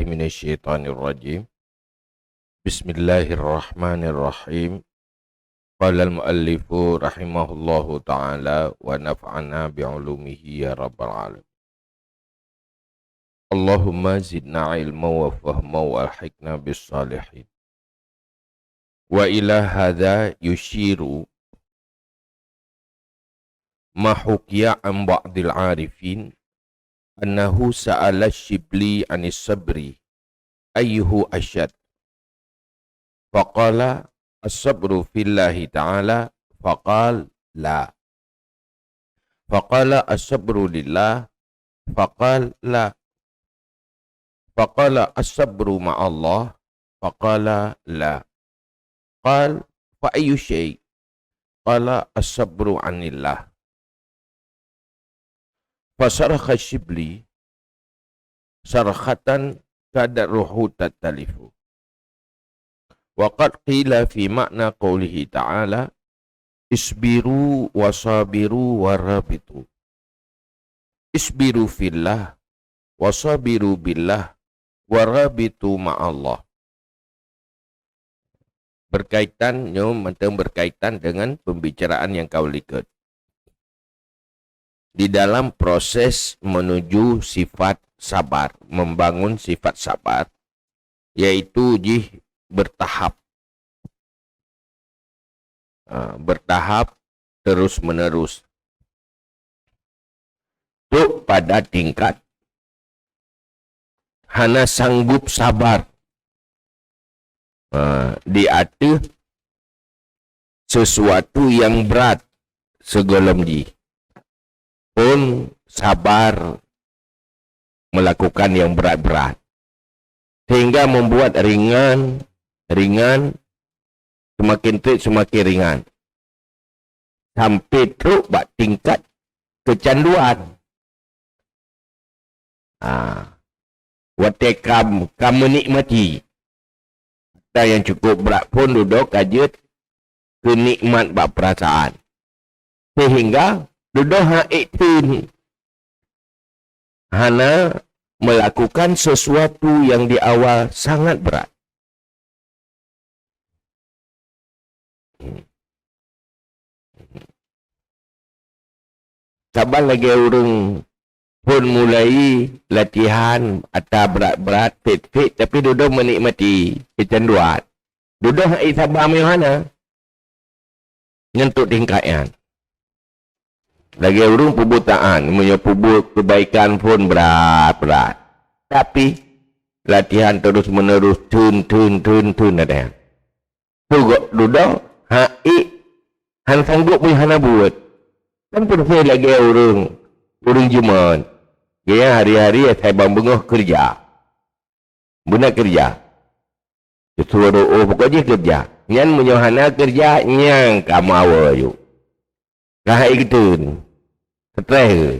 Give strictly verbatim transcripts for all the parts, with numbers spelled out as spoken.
minasyaitonir rajim. Bismillahirrahmanirrahim. Qala al-muallifu rahimahullahu ta'ala wa nafa'ana bi ulumihi ya rabbal alamin. Allahumma zidna ilma wa fahma wa alhiqna bis salihin. Wa ila hadha yushiru ma hukiya an ba'dil arifin annahu sa'ala Shibli anis sabri ayyuhu ashad. Faqala as-sabru fillahi ta'ala, faqal la. Faqala as-sabru lillah, faqal la. Faqala as-sabru ma'allah, faqala la. Qal fa ayyu syai'? Qala as-sabru anillah. Fasarha Shibli sarhatan kadat ruhu tattalifu. Wa qad qila fi ma'na qawlihi ta'ala, isbiru wa sabiru wa rabitu. Isbiru fillah wa sabiru billah wa rabitu ma'allah. Berkaitan, nyoe mantong berkaitan dengan pembicaraan yang ka likot. Di dalam proses menuju sifat sabar, membangun sifat sabar, yaitu jih bertahap. Ha, bertahap, terus menerus. Trok pada tingkat hana sanggup sabar, ha, di ateueh sesuatu yang berat sigohlom jih. Pun sabar melakukan yang berat-berat, sehingga membuat ringan, ringan, semakin treb semakin ringan, sampai trok bak tingkat kecanduan. Ha. Watée ka, ka menikmati, dan nyang cukup brat phon dudoe ka jeuet keu nikmat bak peurasaan, sehingga dudoe han ék theun hana melakukan sesuatu yang di awal sangat berat. Saban lagée ureuëng phon mulai latihan ata brat-brat, fit-fit, tapi dudoe menikmati kecanduan. Dudoe han ék saba meunyoe hana. Nyan trok tingkat nyan. Lagée ureuëng peubuet taát, meunyoe peubuet keubaikan phon brat-brat, tapi latihan terus-menerus, theun, theun, theun, theun, ada nyan. Dudoe han ék, han sanggob meunyoe hana buet. Kan peureuséh lagée ureuëng, ureuëng jeumaat. Gaya hari-hari asai ban beungoh keureuja. Beuna keureuja. Keusue rôh pokok jih keureuja. Nyan meunyoe hana keureuja, nyang ka meuawa aju. Ka han ék geutheun. Stres.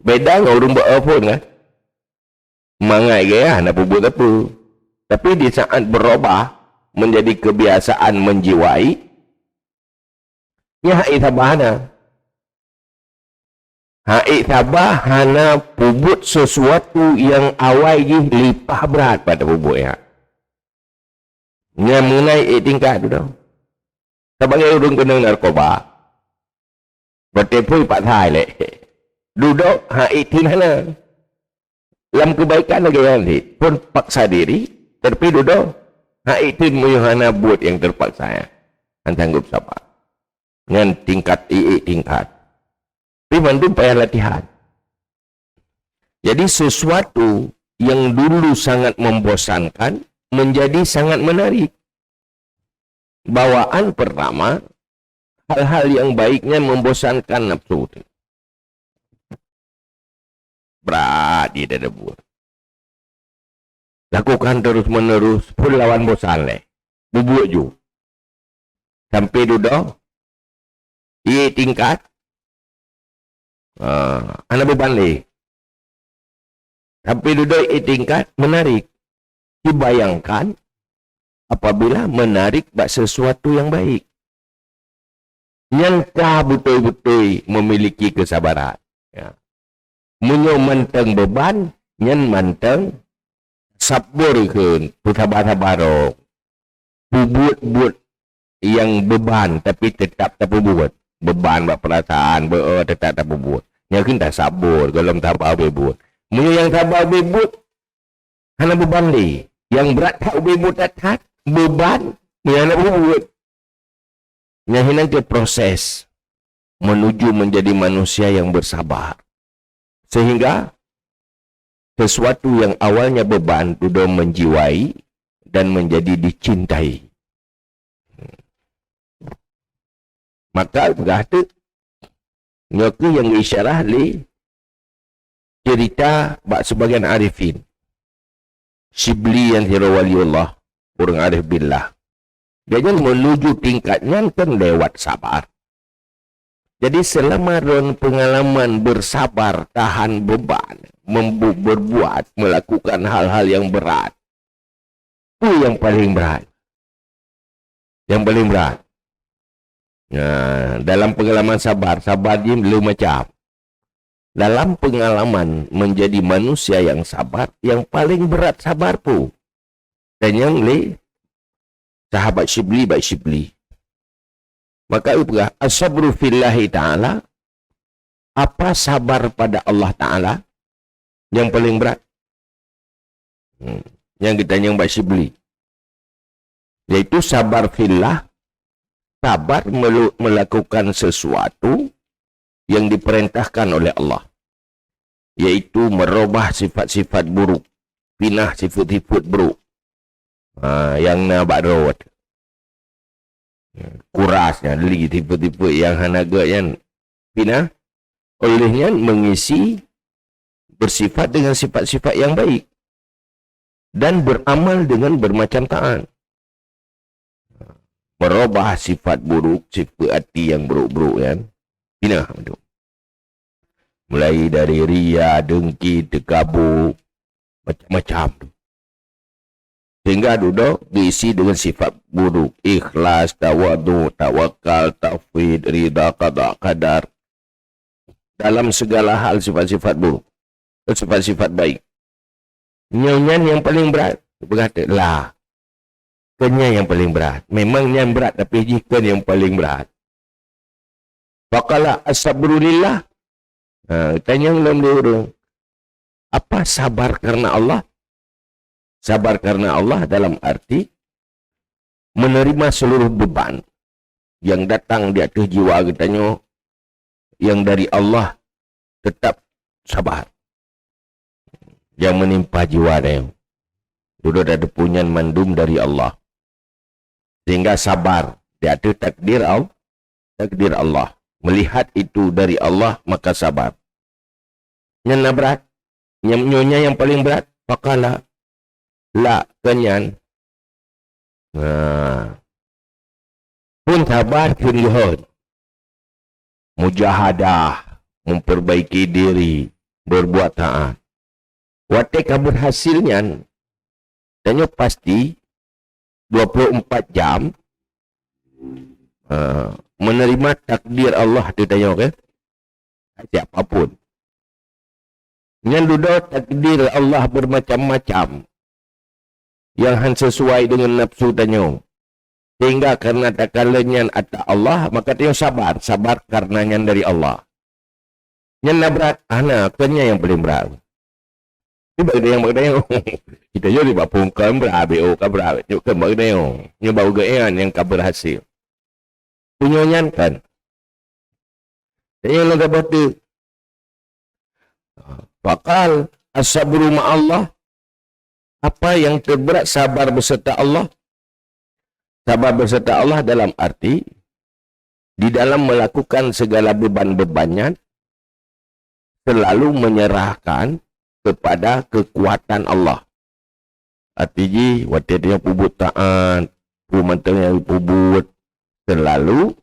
Beda ngon ureuëng beu phon kan. Mangat gaya hana peubuet apa. Tapi di saat berubah menjadi kebiasaan menjiwai, nyan han ék saba hana. Han ék saba hana peubuet sesuatu nyang awai jih lipah brat pada peubuet nyan. Nyan mengenai ék tingkat dudoe. Saban lagée ureuëng keunong narkoba. Watée phon paksa lé. Dudoe han ék theun hana. Lam keubaikan lagée nyan cit, phon paksa diri, tapi dudoe han ék theun meunyoe hana buet nyang teupaksa nyan. Han sanggob saba. Nyan tingkat, ék tingkat. Tapi mandum payah latihan. Jadi sesuatu yang dulu sangat membosankan menjadi sangat menarik. Bawaan pertama, hal-hal yang baik nyan membosankan nafsu. Brat jih tada buet. Lakukan terus-menerus, phon lawan bosan lé. Peubuet ju. Sampai dudoe, ék tingkat, ah, hana beuban lé. Sampai dudoe ék tingkat, menarik. Dibayangkan apabila menarik bak sesuatu yang baik. Nyan ka beutôi-beutôi memiliki kesabaran. Ya. Meunyoe mantong beuban, nyan mantong sabor kheun, peusaba-saba droe. Peubuet-buet nyang beuban, tapi teutap tapeubuet. Beuban bak peurasaan, beu-, teutap tapeubuet. Nyan kheun tasabor, gohlom saba ubé buet. Meunyoe nyang saba ubé buet, hana beuban lé. Nyang brat that ubé buet that-that, beuban, meunyoe hana beubuet. Nyan hinan keuh proses menuju menjadi manusia yang bersabar. Sehingga sesuatu yang awalnya beban dudoe menjiwai dan menjadi dicintai. Maka peugah teuk, nyoe keuh nyang geuisyarah lé cerita bak sebagian arifin. Syibli nyang sidroe waliullah, ureuëng arif billah. Gobnyan menuju tingkat nyan kan lewat sabar. Jadi, selama droen pengalaman bersabar, tahan beban, membu-, berbuat, melakukan hal-hal yang berat, peue nyang paleng brat? Nyang paleng brat. Nah, dalam pengalaman sabar, sabar jih le macam. Dalam pengalaman menjadi manusia yang sabar, yang paleng brat sabar peue? Tanyong lé sahabat Syibli bak Syibli. Maka geupeugah, "As-sabru fillahi ta'ala," apa sabar pada Allah Ta'ala nyang paleng brat? Hmm. Nyang geutanyong bak Syibli. Yaitu sabar fillah, sabar melu-, melakukan sesuatu yang diperintahkan oleh Allah, yaitu merubah sifat-sifat buruk, pinah sifat-sifat buruk. Ha, nyang na bak droe. Kuras nyan, li sifat-sifat nyang hana gét nyan pinah, oleh nyan mengisi bersifat dengan sifat-sifat yang baik dan beramal dengan bermacam taat. Merubah sifat buruk, sifat hati yang buruk-buruk nyan, pinah tu. Mulai dari ria, dengki, teukabu, macam-macam tu. Sehingga dudoe diisi dengan sifat buruk, ikhlas, tawadhu, tawakal, tafwid, ridha qada qadar. Dalam segala hal sifat-sifat buruk, sifat-sifat baik. Nyoe nyan nyang paleng brat, berkata lah. Kon nyan nyang paleng brat. Memang nyan brat, tapi jih kon nyang paleng brat. Faqala as-sabru lillah. Ha, tanyong lom lé ureuëng, apa sabar karena Allah? Sabar karena Allah dalam arti menerima seluruh beban yang datang di ateueh jiwa geutanyoe yang dari Allah, tetap sabar. Nyang menimpa jiwa tanyoe, dudoe tateupeue nyan mandum dari Allah. Sehingga sabar di ateueh takdir Al-, takdir Allah. Melihat itu dari Allah, maka sabar. Nyan na brat. Nyan, nyoe nyan nyang paleng brat. Faqala, la, kon nyan. Nah. Pun sabar kheun geuhon. Mujahadah, memperbaiki diri, berbuat taat. Watée ka berhasil nyan, tanyoe pasti dua puluh empat jam, eh, menerima takdir Allah tu tanyoe, ke? Siapa pun. Nyan dudoe takdir Allah bermacam-macam yang han sesuai dengan nafsu tanyoe. Sehingga karena takalon nyan ata Allah, maka tanyoe sabar. Sabar karena nyan dari Allah. Nyan na brat, hana, kon nyan nyang paleng brat. Di bak geutanyoe, bak geutanyoe. Kita jadi bak phon kan brat, B O kan brat. Nyoe kan bak geutanyoe. Nyoe bak geutanyoe nyang ka berhasil. Tanyoe nyan kan. Tanyoe lôn saboh teuk. Faqal, as-sabru ma'allah. Apa yang terberat sabar beserta Allah? Sabar beserta Allah dalam arti, di dalam melakukan segala beban-bebannya, selalu menyerahkan kepada kekuatan Allah. Arti jih, watée tanyoe peubuet taat, peue mantong nyang peubuet, selalu,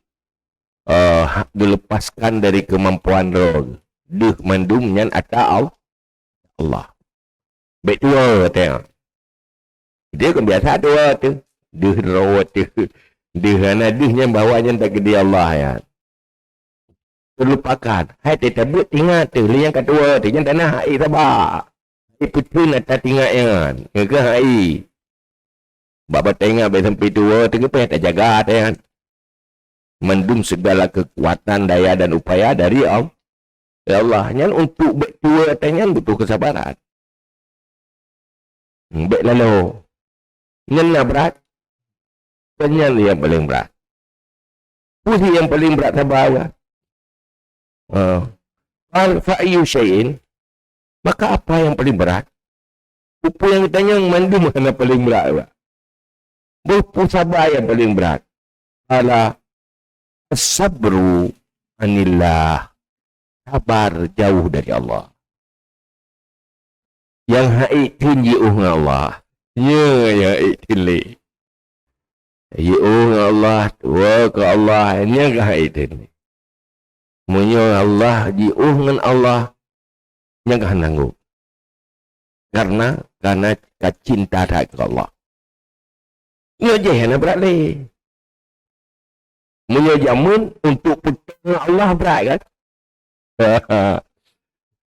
eh, ha-, dilepaskan dari kemampuan droe. Deuh mandum nyan ata Al-, Allah. Bék tuwoe, watée nyan. Dia kan biasa tuwoe tu. Deuh droe tu. Deuh hana deuh nyan bahwa nyan takdir Allah nyan. terlupakan. Hai teutabeuet teuingat teuh, lé nyang ka tuwoe teuh, nyan tanoh hai saba. Hai peutheun ata teuingat nyan, ngon keuh hai. Bak batée ingat bék sampai tuwoe teuh, geupéh tajaga ata nyan. Mandum segala kekuatan, daya dan upaya dari Al-, dari Allah. Nyan untuk bék tuwoe ata nyan butuh kesabaran. Hmm, bék lalo. Nyan na brat. Kan nyan nyang paleng brat. Peue nyang paleng brat saba, kan? Ha. Qal fa ayyu syai'in? Maka apa yang paling berat? Peue nyang geutanyong mandum hana paleng brat, brat. Boh peue saba nyang paleng brat? Qala as-sabru anillah. Sabar jauh dari Allah. Nyang hak ék theun jiôh ngon Allah. Nyoe nyang hak ék theun lé. Jiôh ngon Allah, tuwoe keu Allah, nyan ka hak ék theun lé. Meunyoe Allah jiôh ngon Allah, nyan ka hana sanggob. Karena, karena ka cinta that keu Allah. Nyoe jih hana brat lé. Meunyoe jameun untuk putôh ngon Allah brat kan?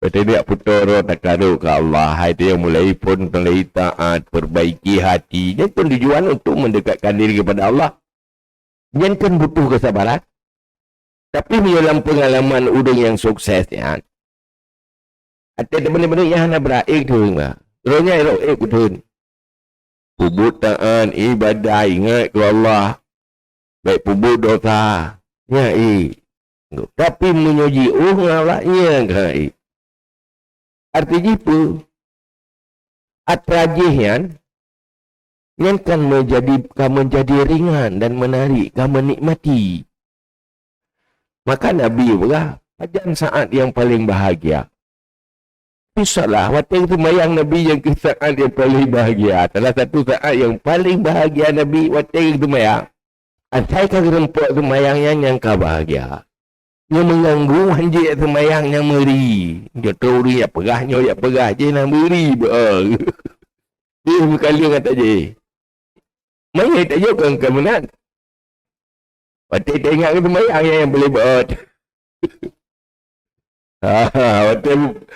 Watée jak putôh droe takarok keu Allah, hai teuh mulai phon, mulai taat, perbaiki hati. Nyan kan tujuan untuk mendekatkan diri kepada Allah. Nyan kan butuh kesabaran. Tapi meunyoe lam peungalaman ureuëng nyang sukses nyan, até teubandéng-bandéng nyang hana brat ék theun, bah. Droe nyan rot ék keu theun. Peubuet taat, ibadah, ingat keu Allah. Bék peubuet dosa, nyan ék. Tapi meunyoe jiôh ngon Allah, nyan ka hana ék. Arti jih peue? Atra jih nyan, nyan kan menjadi, ka menjadi ringan dan menarik, ka menikmati. Maka Nabi peugah, pajan saat nyang paleng bahagia? Insya Allah, watée geuseumayang Nabi nyang keuh saat nyang paleng bahagia. Salah satu saat nyang paleng bahagia Nabi watée geuseumayang. Asai ka geureumpok seumayang nyan nyang ka bahagia. Nyang meuganggu hanjeuet seumayang nyang meuri. Nyoe troh ureuëng jak peugah, nyoe jak peugah, jih na meuri beu. Jih meukaleueng ata jih. Manyét tajok kon ka meunan. Watée taingat keu seumayang nyang paleng beuôt. Ha, watée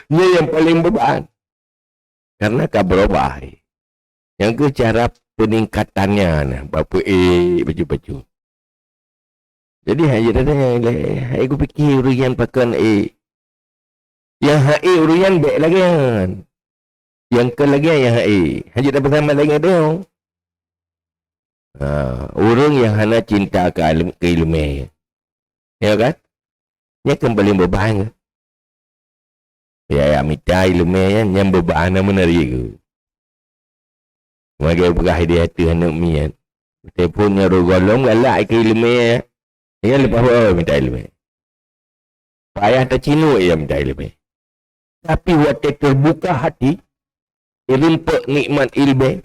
nyoe nyang paleng beuban. Karena ka beurubah. Nyang keuh cara peningkatannya nah, bapeu ék baju-baju. Jadi, hai jih tanya lé, hai kupike ureuëng nyan pakon ék. Nyang hak ék ureuëng nyan bék lagée nyan. Nyang kon lagée nyang hak ék. Hanjeuet tapeusamai lagée nyoe. Ha, ureuëng nyang hana cinta keu alem-, keu iéleumé. Ya kan? Nyan kan paleng beuban. Ya, ya mita iéleumé nyan, nyan beuban na meunari geuh. Lagée peugah di ateueh aneuk miet. Telepon nyan roh gohlom galak keu iéleumé. Nyan leupah mita iéleumé. Payah tacinuk ia mita iéleumé. Tapi watée teubuka hati, teurumpok nikmat iéleumé,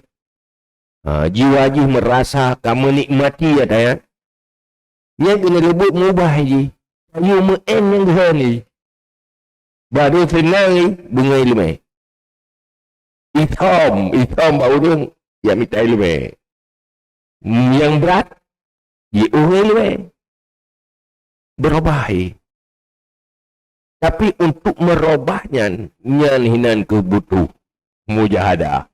ha, jiwa jih meurasa ka meunikmati ata nyan. Nyan keuneuk leubeh mubah jih. Payue meu'en nyang geuhon jih. Barô seunang jih beungoh iéleumé. Isom, isom bak ureuëng jak mita iéleumé. Nyang brat, jiôh iéleumé. Beurubah jih. Tapi untuk meurubah nyan, nyan hinan keuh butuh mujahadah.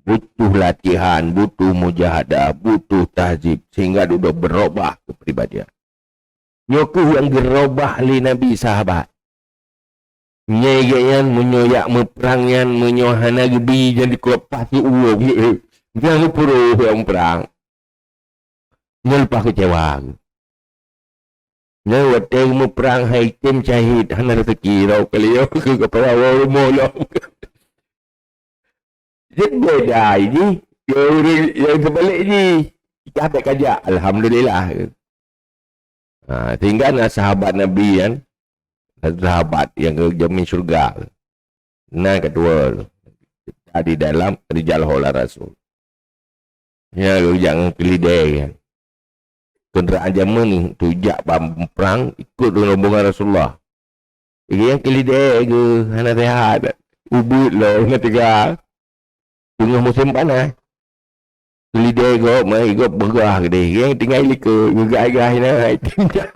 Butuh latihan, butuh mujahadah, butuh tahzib, sehingga dudoe beurubah keupribadian. Nyoe keuh nyang geurubah lé Nabi sahabat. Nyan geuh nyan, meunyoe jak meuprang nyan, meunyoe hana geubi, nyan dikeulop paih siuroe. Nyan geupuroh nyang prang. Nyan leupah keucewa. Nyan watée meuprang hai tem syahid, hana raseuki rhot keu lheueh keu keupeue rumoh lom. Jeuet beda jih, ya ureuëng nyang teubalek jih. Ka bek kajak, alhamdulillah. Ha, sehingga na sahabat Nabi kan, satu sahabat nyang geujamin syurga. Na keudua, di dalam rijal haula Rasul. Nyan geujak ngon keulidée nyan. Keundaraan jameun tu jak bak muprang ikot rombongan Rasulullah. Nyang keulidée geuh hana seuhat, ubit lom hana teuga. Teungoh musém panas. Keulidèe gob, mai gob peugah keudéh. Nyang tinggai likot, ngeugai-gai na, hai tindak.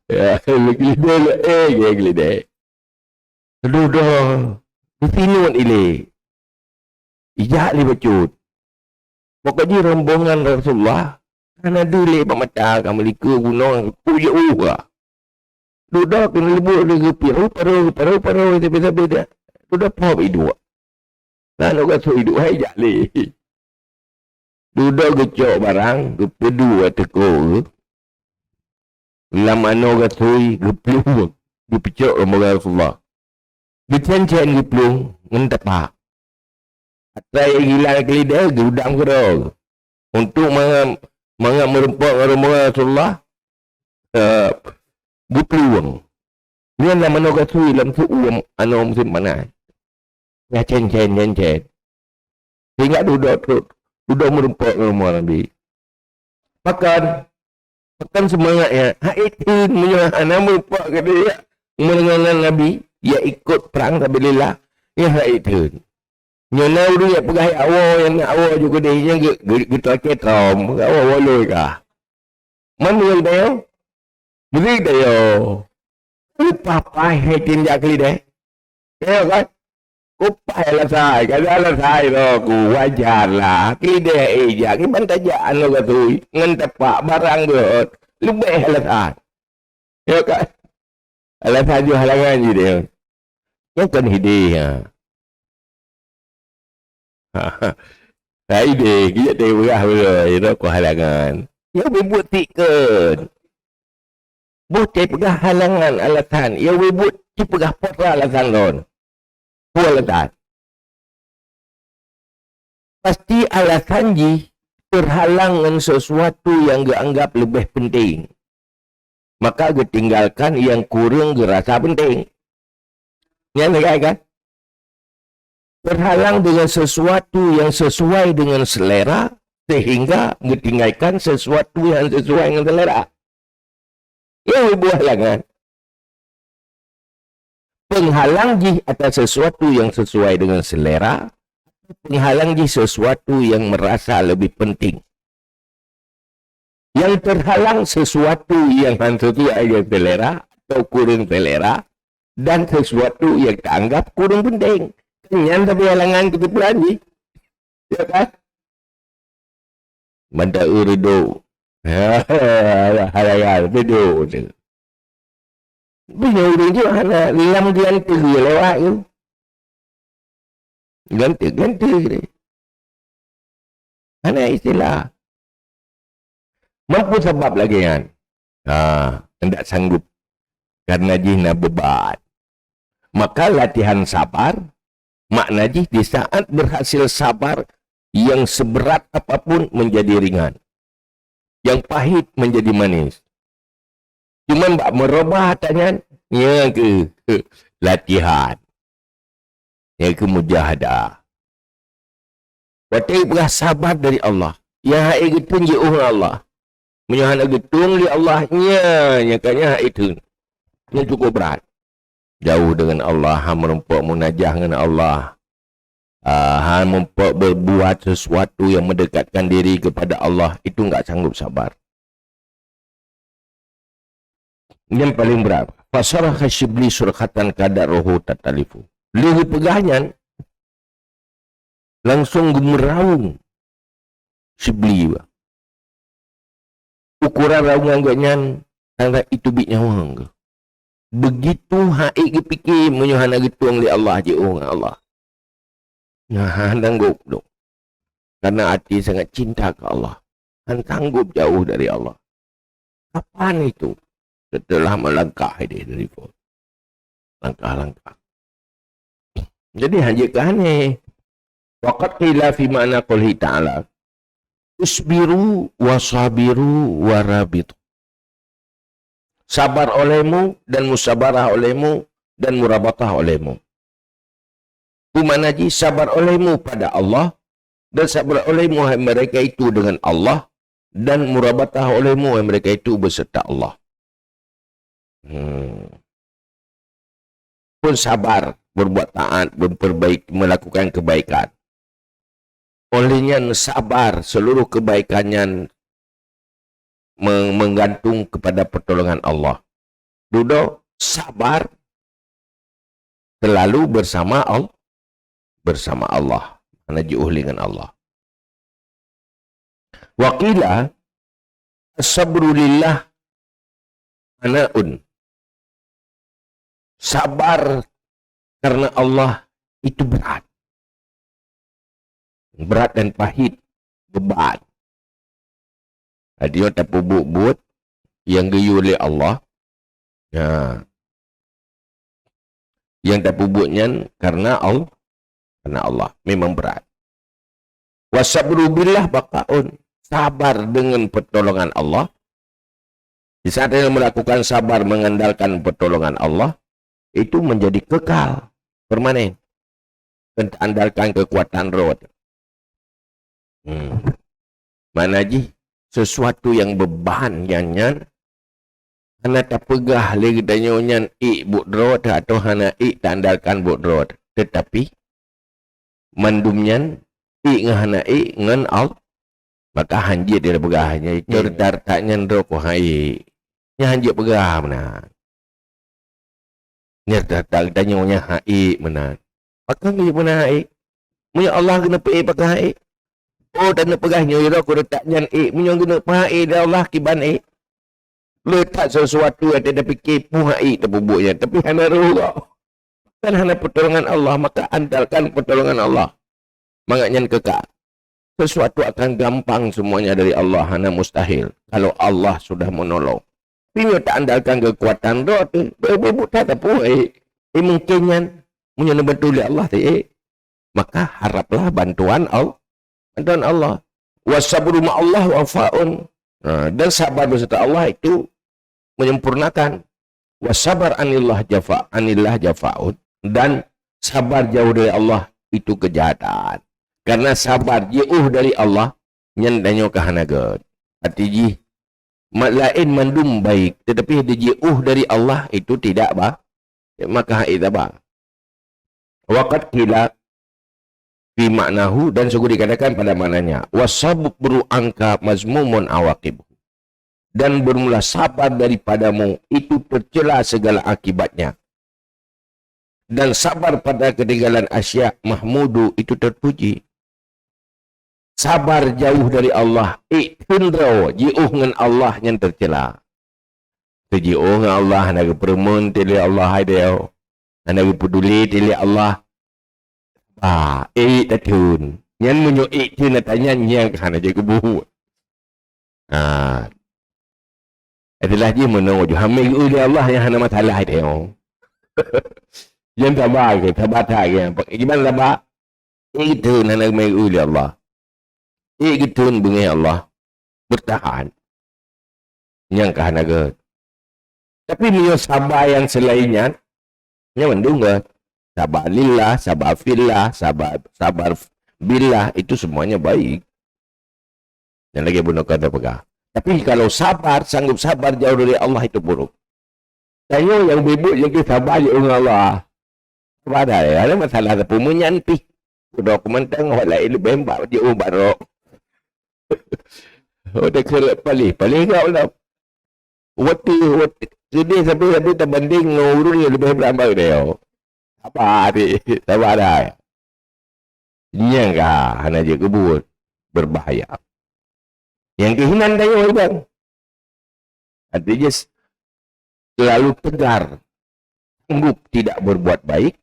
Ya, keulidèe le, eh, ya, keulidèe. Dudoe, geusinut ilèe. Ijak lé bacut. Pokok jih rombongan Rasulullah, hana deuh lé bak mata, ka meulikot gunong, peue jeuet ueh ka. Dudoe keuneuk leubeh lé geupiro, paro, paro, paro, sabe-sabe dak. Dudoe phop iduek. Lalu ka sui iduek, hai jak lé. Dudoe geucok barang, geupeuduek teuko geuh. Lam anoe gasui geuplueng, geupeucok rombongan Rasulullah. Geucén-cén geuplueng ngon tapak. Atra nyang hilang keulidèe geudang keudroe. Untuk mangat, mangat meurumpok ngon rombongan Rasulullah, eh, geuplueng. Nyan lam anoe gasui lam su-, uem anoe musim panas. Nyang cén-cén, nyang cén. Sehingga dudoe trok, dudoe meurumpok ngon rombongan Nabi. Pakon, pakon seumangat nyan. Hai theun meunyoe hana meurumpok keudéh, meunyoe ngon Nabi, ya ikot prang sabilillah, nyan hai theun. Nyoe na ureueng nyang peugah ya Allah, nyang na Allah ju keudéh, nyan geu-, geu-, geuteuka trom, Allah waloi kah. Man meunyoe geutanyoe? Meuseuti yo. Upah paih hai tindak keulidèe. Yo kan? Upah alasan, kada alasan lo ku wajar lah. Keulidèe ijak, kiban tajak anu gasui, ngon tapak barang geuhot. Leubeh alasan. Yo kan? Alasan ju halangan jih deh. Nyan kon hidéh, ha. Hai deh, geujak teupeugah beuroi, inoe ku halangan. Nyang beubuet tiek kon. Boh teupeugah halangan alasan, nyang beubuet teupeugah peue alasan lôn. Peue alasan? Pasti alasan jih terhalang ngon sesuatu nyang geuanggap leubeh penting. Maka geutinggalkan nyang kureueng geurasa penting. Nyan sagai kan? Terhalang dengan sesuatu yang sesuai dengan selera, sehingga geutinggalkan sesuatu yang sesuai dengan selera. Nyang buah halangan. Penghalang jih atas sesuatu yang sesuai dengan selera, penghalang jih sesuatu yang merasa lebih penting. Yang terhalang sesuatu yang hana sesuai dengan selera atau kureueng selera, dan sesuatu yang taanggap kureueng penting. Nyan tapi halangan keuteupeue jih. Ya kan? Mantap, eh, reudôk. Halangan, reudôk tu. Meunyoe ureueng jih hana lam geulanteue lewat tu. Geulanteue, geulanteue je. Hana istilah. Mampu sabab lagèe nyan. Ha, ndak sanggup. Karena jih na beban. Maka latihan sabar, makna jih di saat berhasil sabar, yang seberat apapun menjadi ringan. Yang pahit menjadi manis. Cuman bak meurubah atra nyan, nyan keuh latihan. Nyan keuh mujahadah. Watèe peugah sabar dari Allah, nyang hana geutueng jiôh ngon Allah. Meunyoe hana geutueng lé Allah, nyan, nyan ka nyan hana geutueng. Nyan cukup brat. Jauh dengan Allah, hana meurumpok munajah ngon Allah. Ah, hana meurumpok berbuat sesuatu yang mendekatkan diri kepada Allah, itu enggak sanggup sabar. Nyang paleng brat. Fasaraha Syibli surkhatan kadat rohu tatalifu. Lheueh geupeugah nyan, langsong geumeuraung Syibli. Ukuran raungan gobnyan sangat jiteubiet nyawöng geuh. Begitu hana geupike meunyoe hana geutueng lé Allah, jiôh ngon Allah. Nah, hana sanggob dong. Karena hati sangat cinta ke Allah. Hana sanggob jauh dari Allah. Kapan itu? Setelah melangkah ini dari pohon. Langkah-langkah. Jadi, hana jeuet keu aneh. Wa qad qila fi ma'na qaulihi ta'ala, "Isbiru wa sabiru wa rabitu." Sabar olehmu dan musabarah olehmu dan murabatah olehmu. Peue makna jih? Sabar olehmu pada Allah, dan sabar olehmu, hai mereka itu, dengan Allah, dan murabatah olehmu, hai mereka itu, beserta Allah. Hmm. Pun sabar berbuat taat, memperbaik-, melakukan kebaikan. Oleh nyan sabar, seluruh kebaikan nyan me-, menggantung kepada pertolongan Allah. Dudoe sabar selalu bersama Al-, bersama Allah. Hana jiôh lé ngon Allah. Wa qila, "As-sabru lillah anaun." Sabar karena Allah itu berat. Berat dan pahit, beban. Artinya tapeubuet buet nyang geuyue lé Allah. Ya. Nyang tapeubuet nyan karena Allah, karena Allah. Memang berat. "Wasabru billah baqaun." Sabar dengan pertolongan Allah. Di saat kita melakukan sabar mengandalkan pertolongan Allah, itu menjadi kekal, permanen. Bukan andalkan kekuatan droe. Hmm. Makna jih, sesuatu nyang beban nyan, nyan hana tapeugah lé geutanyoe nyan ék buet droe atawa hana ék taandalkan buet droe. Tetapi, mandum nyan ék ngon hana ék ngon Allah. Maka hanjeuet tapeugah nyan, "Nyoe reuta-reuta nyan droe ku hana ék." Nyan hanjeuet peugah meunan. Nyan reuta-reuta geutanyoe nyan hana ék meunan. Pakon geuyue meunan hana ék? Meunyoe Allah keuneuk peuék pakon hana ék? Oh, taneuk peugah nyoe droe ku reuta nyan ék. Meunyoe keuneuk peuhana ék lé Allah kiban ék. Le that sesuatu nyang tapike peue hana ék tapeubuet nyan, tapi hana roh gob. Kan hana pertolongan Allah, maka andalkan pertolongan Allah. Mangat nyan kekal. Sesuatu akan gampang semuanya dari Allah, hana mustahil. Kalau Allah sudah menolong. Tapi nyoe taandalkan kekuatan droe teuh, beu-beu buta tapeuék. Eh, mungkin nyan, meunyoe neubantu lé Allah teuh, eh, maka haraplah bantuan Allah. Bantuan Allah. "Wasabru ma'allah wafaun." Ha, dan sabar beserta Allah itu menyempurnakan. "Wasabar anillah jafa, anillah jafaun." Dan sabar jauh dari Allah itu kejahatan. Karena sabar jiôh dari Allah, nyan tanyoe ka hana gét. Arti jih, ma-, laén mandum baik, tetapi jiôh dari Allah itu tidak ba-, maka hana ék sabar. Wa qad qila fi ma'nahu, dan sungguh dikatakan pada maknanya, "Wasabru anka mazmumun awaqibuhu." Dan bermula sabar daripadamu itu tercela segala akibatnya. Dan sabar pada ketinggalan asya mahmudu itu terpuji. Sabar jauh dari Allah, ék theun droe jiôh ngon Allah nyan tercela. Teujiôh ngon Allah, hana geupeureumeun teuh lé Allah hai deo. Hana geupeuduli teuh lé Allah. Bah, ék tatheun. Nyan meunyoe ék theun ata nyan, nyang ka hana jeuet keubuet. Ha. Itulah jih meunoe ju hamé geu lé Allah nyang hana masalah hai deo. Nyan sabar keu, sabar that keu. Kiban sabar? Ék geutheun hana geumé geu lé Allah. Ék geutheun beungéh Allah. Beurtahan. Nyang ka hana gét. Tapi meunyoe sabar nyang seulaén nyan, nyan mandum gét. Sabar lillah, sabar fillah, sabar, sabar billah, itu semuanya baik. Nyang lagée bunoe ka tapeugah. Tapi kalau sabar, sanggup sabar jauh dari Allah, itu buruk. Tanyoe nyang beubuet nyang keu sabar jeuet ngon Allah. Padahai hana masalah sapeue meunyan pih. Udah keumantang, awak laén leubeh bak jeuet bak droe. Oh, dah keu paléh, paléh gak udah. Watée, watée, keudeh sabe-sabe tabandeng ngon ureuëng nyang leubeh brat bak droe. Sabar deh, sabar dah. Nyang ka hana jeuet keubuet, berbahaya. Nyang keuhinan tanyoe ibang. Artinya, terlalu tegar, sanggup tidak berbuat baik,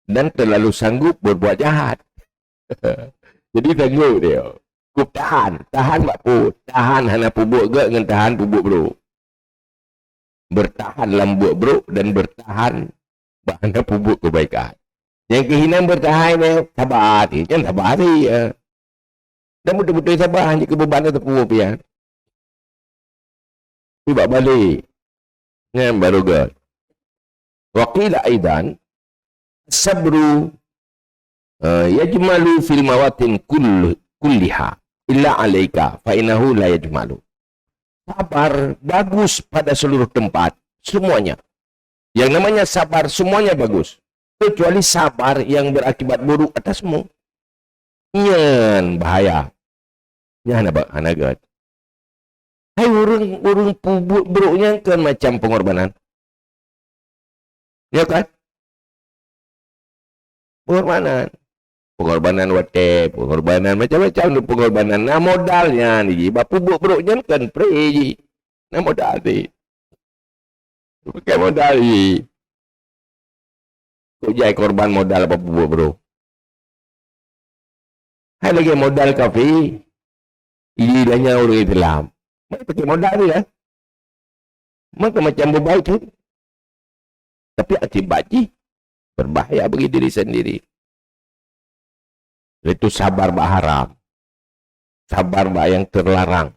dan terlalu sanggup berbuat jahat. Jadi, sanggup dia. Cukup tahan. Tahan bak peue? Tahan hana peubuet gét ngon tahan peubuet brok. Bertahan lam buet brok dan bertahan bak hana peubuet keubaikan. Nyang keuhinan bertahan, eh, sabar hati. Jangan sabar hati, ya. Dan beutôi-beutôi sabar, hana keu beuban ateueh peubuet pian. Nibak balek. Nyan baru gét. Wa qila aidan, sabru, eh, yajmalu fil mawatin kull-, kulliha, illa alaika, fa innahu la yajmalu. Sabar bagus pada seluruh tempat, semuanya. Yang namanya sabar, semuanya bagus. Kecuali sabar yang berakibat buruk atasmu. Nyan bahaya. Nyan hana ba-, hana gét. Hai ureuëng, ureuëng peubuet brok nyan kan macam pengorbanan. Ya kan? Pengorbanan. Pengorbanan watée, pengorbanan macam-macam tu pengorbanan. Nah, modal nyan jih. Bak peubuet brok nyan kan pre jih. Nah, modal jih. Pakai modal jih. Kok jai korban modal bak peubuet brok? Hai lagée modal kafé, di lanya ureuëng Islam. Maka pakai modal tu ya. Maka macam bebaik tu. Tapi akibat jih berbahaya bagi diri sendiri. Itu sabar bak haram. Sabar bak yang terlarang.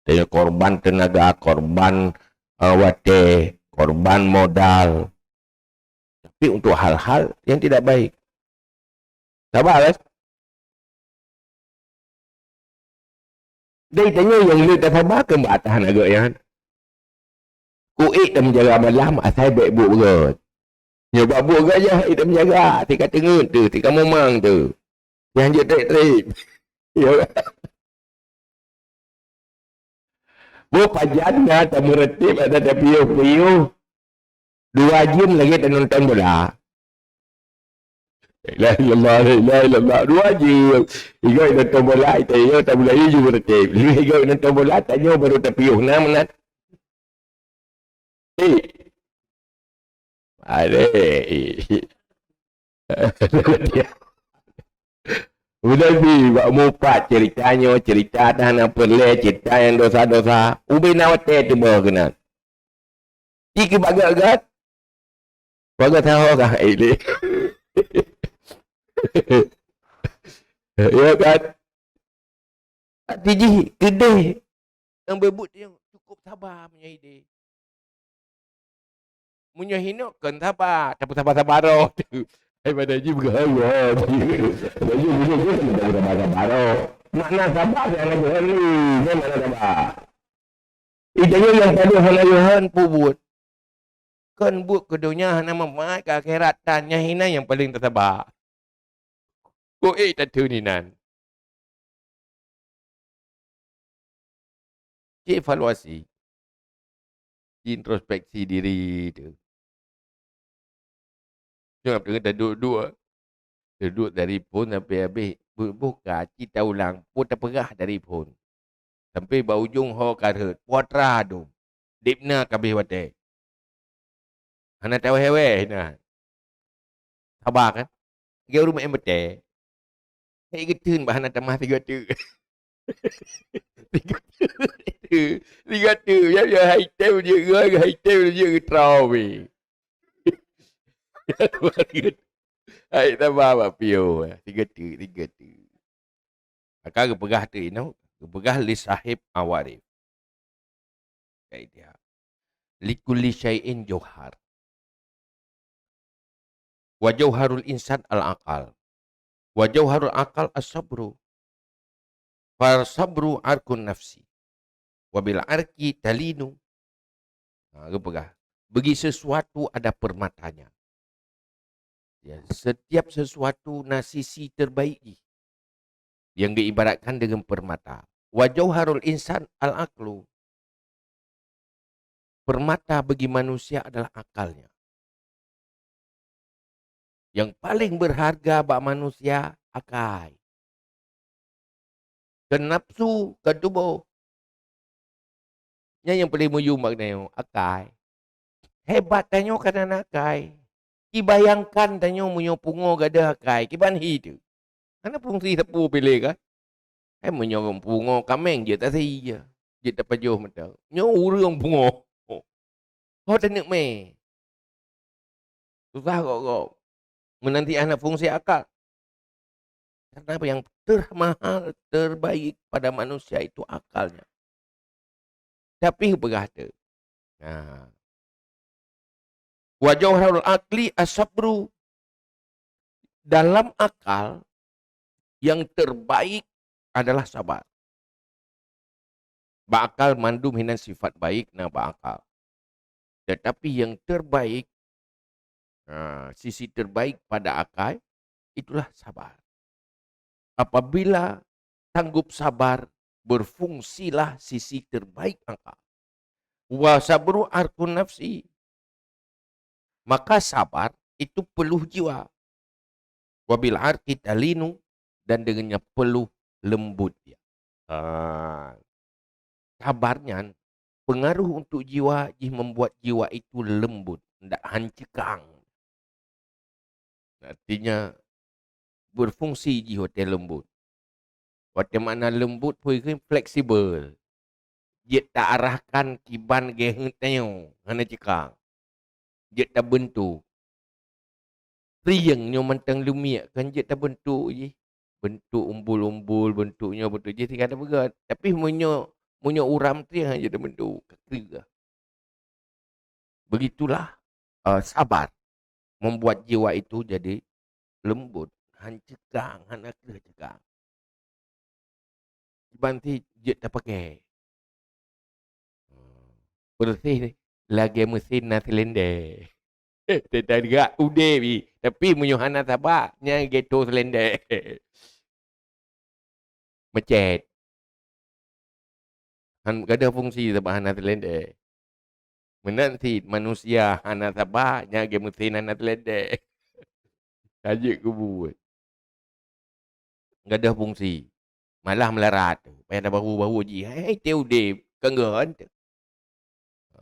Tanya korban tenaga, korban, eh, watée, korban modal. Tapi untuk hal-hal yang tidak baik. Sabar kan? Dari tanya yang le tak sabar ke bak atas anak geuh nyan. Kuék dan menjaga malam asai baik buat berat. Nyoba buat gajah, eh, tak menjaga, tika teungeut tu, tika mumang tu. Nyang jeuet trép-trép. Ya. Boh pajan na tameureuteb ada tapiôh-piôh. Dua jeuem lagée tanonton bola. La ilaha illallah, la ilaha illallah. Dua jeuem. Igoe nonton bola, ita yo tak bola, iju meureuteb. Igoe nonton bola, tanyoe baru tapiôh. Na meunan. Eh. Ada. Udah bi, bak mupat cerita nyoe, cerita dah na peureulée, cerita nyang dosa-dosa. Ubé na watée teuboh keunan. Ci keu bagak-gat. Bagak tahu kah, eh, lé. Ya kan? Tapi jih keudeh nyang beubuet nyang cukup sabar meunyoe ideh. Meunyoe hinoe kon sabar, tapi sabar-sabar roh tu. Daripada jih beugeuhara. Laju bunoe jih sabar-sabar roh. Makna sabar nyang lagée nyan, nyan makna sabar. Ita nyoe nyang padub hana Yohan peubuet. Kon buet keu donya hana manfaat, keu akhirat tan, nyan hina nyang paleng tasaba. Kok ék tateun inan. Ci evaluasi. Ci introspeksi diri tu. Jangan tengah taduek-duek. Taduek dari phon sampai habéh. Bu-, buka, ci taulang. Pun tapeugah dari phon. Sampai bak ujong ho ka rhot. Putra dum. Dipna ka habéh watée. Hana taweh-weh na. Saba kan? Lagée ureuëng meu'en batée. Hai geuteun bah hana tamah tiga teuk. Tiga teuk. Tiga teuk. Ya, ya, hai tem je, hai tem je geutrau weh. Hai saba bak piôh. Tiga teuk, tiga teuk. Maka geupeugah teuh inoe, geupeugah lé sahib Awarif. Kaidah. Likulli syai'in jauhar. Wa jauharul insan al-aqal. Wa jauharul aqal as-sabru. Fal sabru arkun nafsi. Wa bil arki talinu. Ha, geupeugah. Bagi sesuatu ada permatanya. Ya, setiap sesuatu na sisi terbaik jih. Yang diibaratkan dengan permata. Wa jauharul insan al-aqlu. Permata bagi manusia adalah akalnya. Yang paling berharga bak manusia, akai. Keu nafsu, keu tuboh. Nyan nyang paleng meuyum bak geutanyoe, akai. Hebat tanyoe kana na akai. Ci bayangkan tanyoe meunyoe pungo gadôh akai, kiban hi teuh. Hana fungsi sapeue piléh kan? Hai meunyoe pungo kaméng jeuet tasi, jeuet tapajoh mata. Nyoe ureuëng pungo. Ho taneuk mé. Susah gob-gob. Meunan ti hana fungsi akal. Karena apa yang termahal, terbaik pada manusia itu akalnya. Tapi peugah tu. Nah. Wa jauharul aqli as-sabru. Dalam akal, yang terbaik adalah sabar. Bak akal mandum hinan sifat baik na bak akal. Tetapi yang terbaik, ha, sisi terbaik pada akal, itulah sabar. apabila sanggup sabar, berfungsilah sisi terbaik akal. Wa sabru arkun nafsi. Maka sabar itu peluh jiwa. Wabil arki talinu, dan dengannya peluh lembut dia. Ha. Sabar nyan pengaruh untuk jiwa jih membuat jiwa itu lembut, ndak hancekang. Artinya berfungsi jih watée lembut. Watée makna lembut pun fleksibel. Jeuet ta arahkan kiban geuh tanyoe, hana cekang. Jeuet ta beuntuk. Trieng nyoe mantong lumiek kan jeuet ta beuntuk jih. Beuntuk umbul-umbul, beuntuk nyoe, beuntuk jih tinggai ta peugah. Tapi meunyoe, meunyoe uram trieng hana jeuet ta beuntuk, ka kreueh. Begitulah, eh, sabar membuat jiwa itu jadi lembut, hancekang, hana kreueh cekang. Kiban ti jeuet ta pakai. Beureuséh lagée meusén na silendé. Teuta gak udeb, tapi meunyoe hana sabar, nyan geuto silendé. Macet. Han gadôh fungsi sabab hana silendé. Meunan cit manusia hana sabar, nyan geumeusén hana silendé. Ka jeuet keu buet. Gadôh fungsi. Malah meularat. Payah tabahu-bahu jih. Hai, teu udeb. Kanggon teu.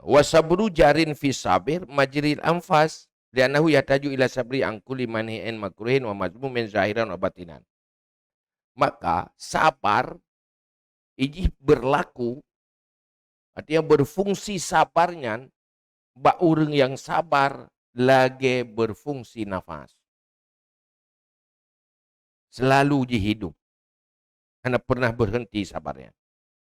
Wa sabru jarin fi sabir majril anfas. Li'annahu yahtaju ila sabri an kulli manhi'in makruhin wa mazmumin zahiran wa batinan. Maka sabar ijih berlaku, artinya berfungsi sabar nyan bak ureuëng nyang sabar lagée berfungsi nafas. Selalu jihidup. Hana pernah berhenti sabarnya.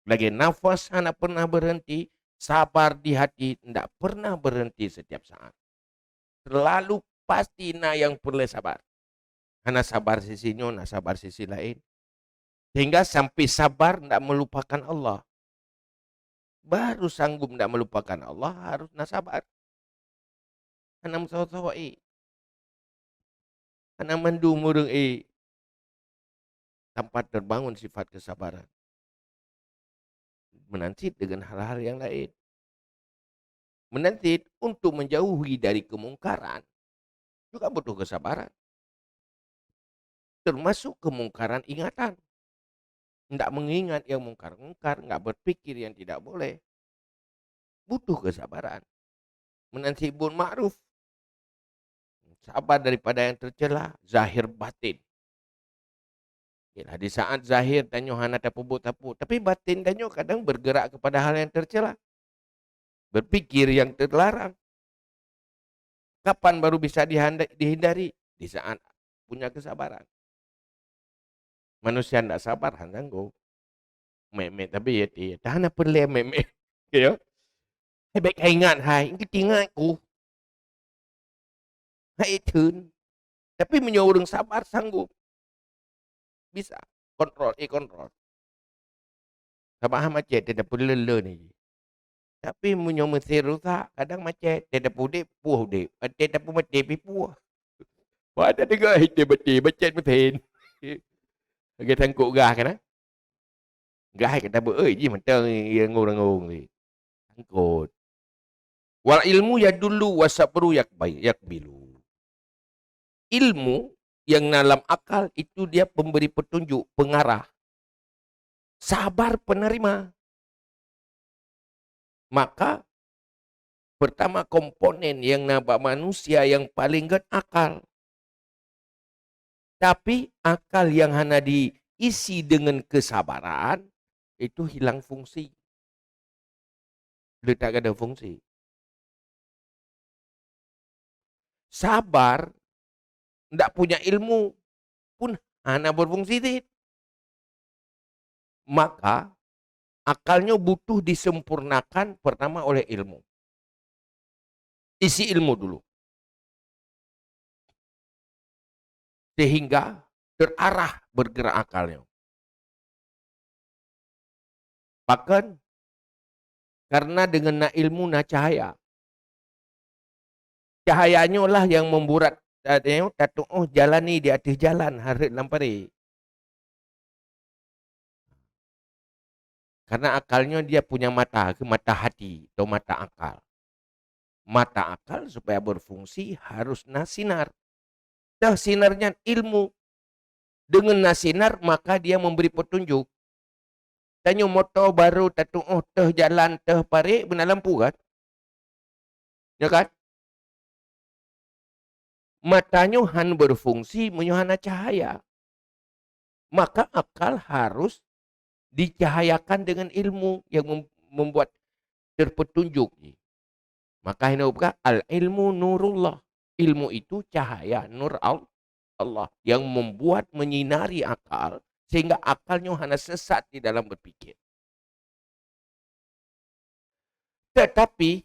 Lagée nafas hana pernah berhenti, sabar di hati ndak pernah berhenti setiap saat. Selalu pasti na nyang peureulée sabar. Hana sabar sisi nyoe, na sabar sisi laén. Sehingga sampai sabar ndak melupakan Allah. Baru sanggup ndak melupakan Allah, harus na sabar. Hana meusawa-sawa ék. Hana mandum ureuëng ék. Tanpa terbangun sifat kesabaran. Meunan cit deungon hal-hal nyang laén. Meunan cit untuk menjauhi dari kemungkaran juga butuh kesabaran. Termasuk kemungkaran ingatan. Ndak mengingat yang mungkar-mungkar, nggak berpikir yang tidak boleh. Butuh kesabaran. Meunan cit buet ma'ruf. Sabar daripada yang tercela, zahir batin. Yalah, di saat zahir tanyoe hana tapeubuet sapeue, tapi batin tanyoe kadang bergerak kepada hal yang tercela. Berpikir yang terlarang. Kapan baru bisa dihanda-, dihindari? Di saat punya kesabaran. Manusia ndak sabar, han sanggob. Mek-mek tapi ya, ya, tahan apa lé mek-mek. Ya. Hai, baik ka ingat, hai. Engke ingat ku. Hai, teun. Tapi meunyoe ureuëng sabar, sanggob. Bisa. Kontrol, eh, kontrol. Sabab han macet, teuh tapeuleue-leue ni. Tapi meunyoe meusén rusak, kadang macet. Teuh tapeuudeb, puih udeb. Teuh tapeumaté, pih puih. Wah, ada tiga, teuh maté, macet meusén. Lagée sangkot gah kan, ah? Gah ka tabeuet, eh, jih mantong ngong-ngong ni. Sangkot. Wal ilmu yadullu wa sabru yakbai-, yakbilu. Ilmu yang dalam akal itu dia pemberi petunjuk, pengarah. Sabar penerima. Maka, pertama komponen yang na bak manusia yang paling gét akal. Tapi akal yang hana diisi dengan kesabaran, itu hilang fungsi. Le that gadôh fungsi. Sabar, ndak punya ilmu, pun hana berfungsi cit. Maka, akal nyoe butuh disempurnakan pertama oleh ilmu. Isi ilmu dulu. Sehingga terarah bergerak akal nyoe. Pakon? Karena deungon na ilmu na cahaya. Cahaya nyoe lah nyang memburat, eh, tatuoh jalani di ateueh jalan hareuet lam paré. Karena akal nyoe dia punya mata, ke mata hati atau mata akal. Mata akal supaya berfungsi harus na sinar. Teuh sinar nyan ilmu. Dengan na sinar, maka dia memberi petunjuk. Tanyoe moto baru tatuoh teuh jalan, teuh parit, beuna lampu kan? Ya kan? Mata nyoe han berfungsi meunyoe hana cahaya. Maka akal harus dicahayakan dengan ilmu yang mem-, membuat terpetunjuk. Maka hina peugah, "Al-ilmu nurullah." Ilmu itu cahaya nur Al-, Allah yang membuat menyinari akal sehingga akal nyoe hana sesat di dalam berpikir. Tetapi,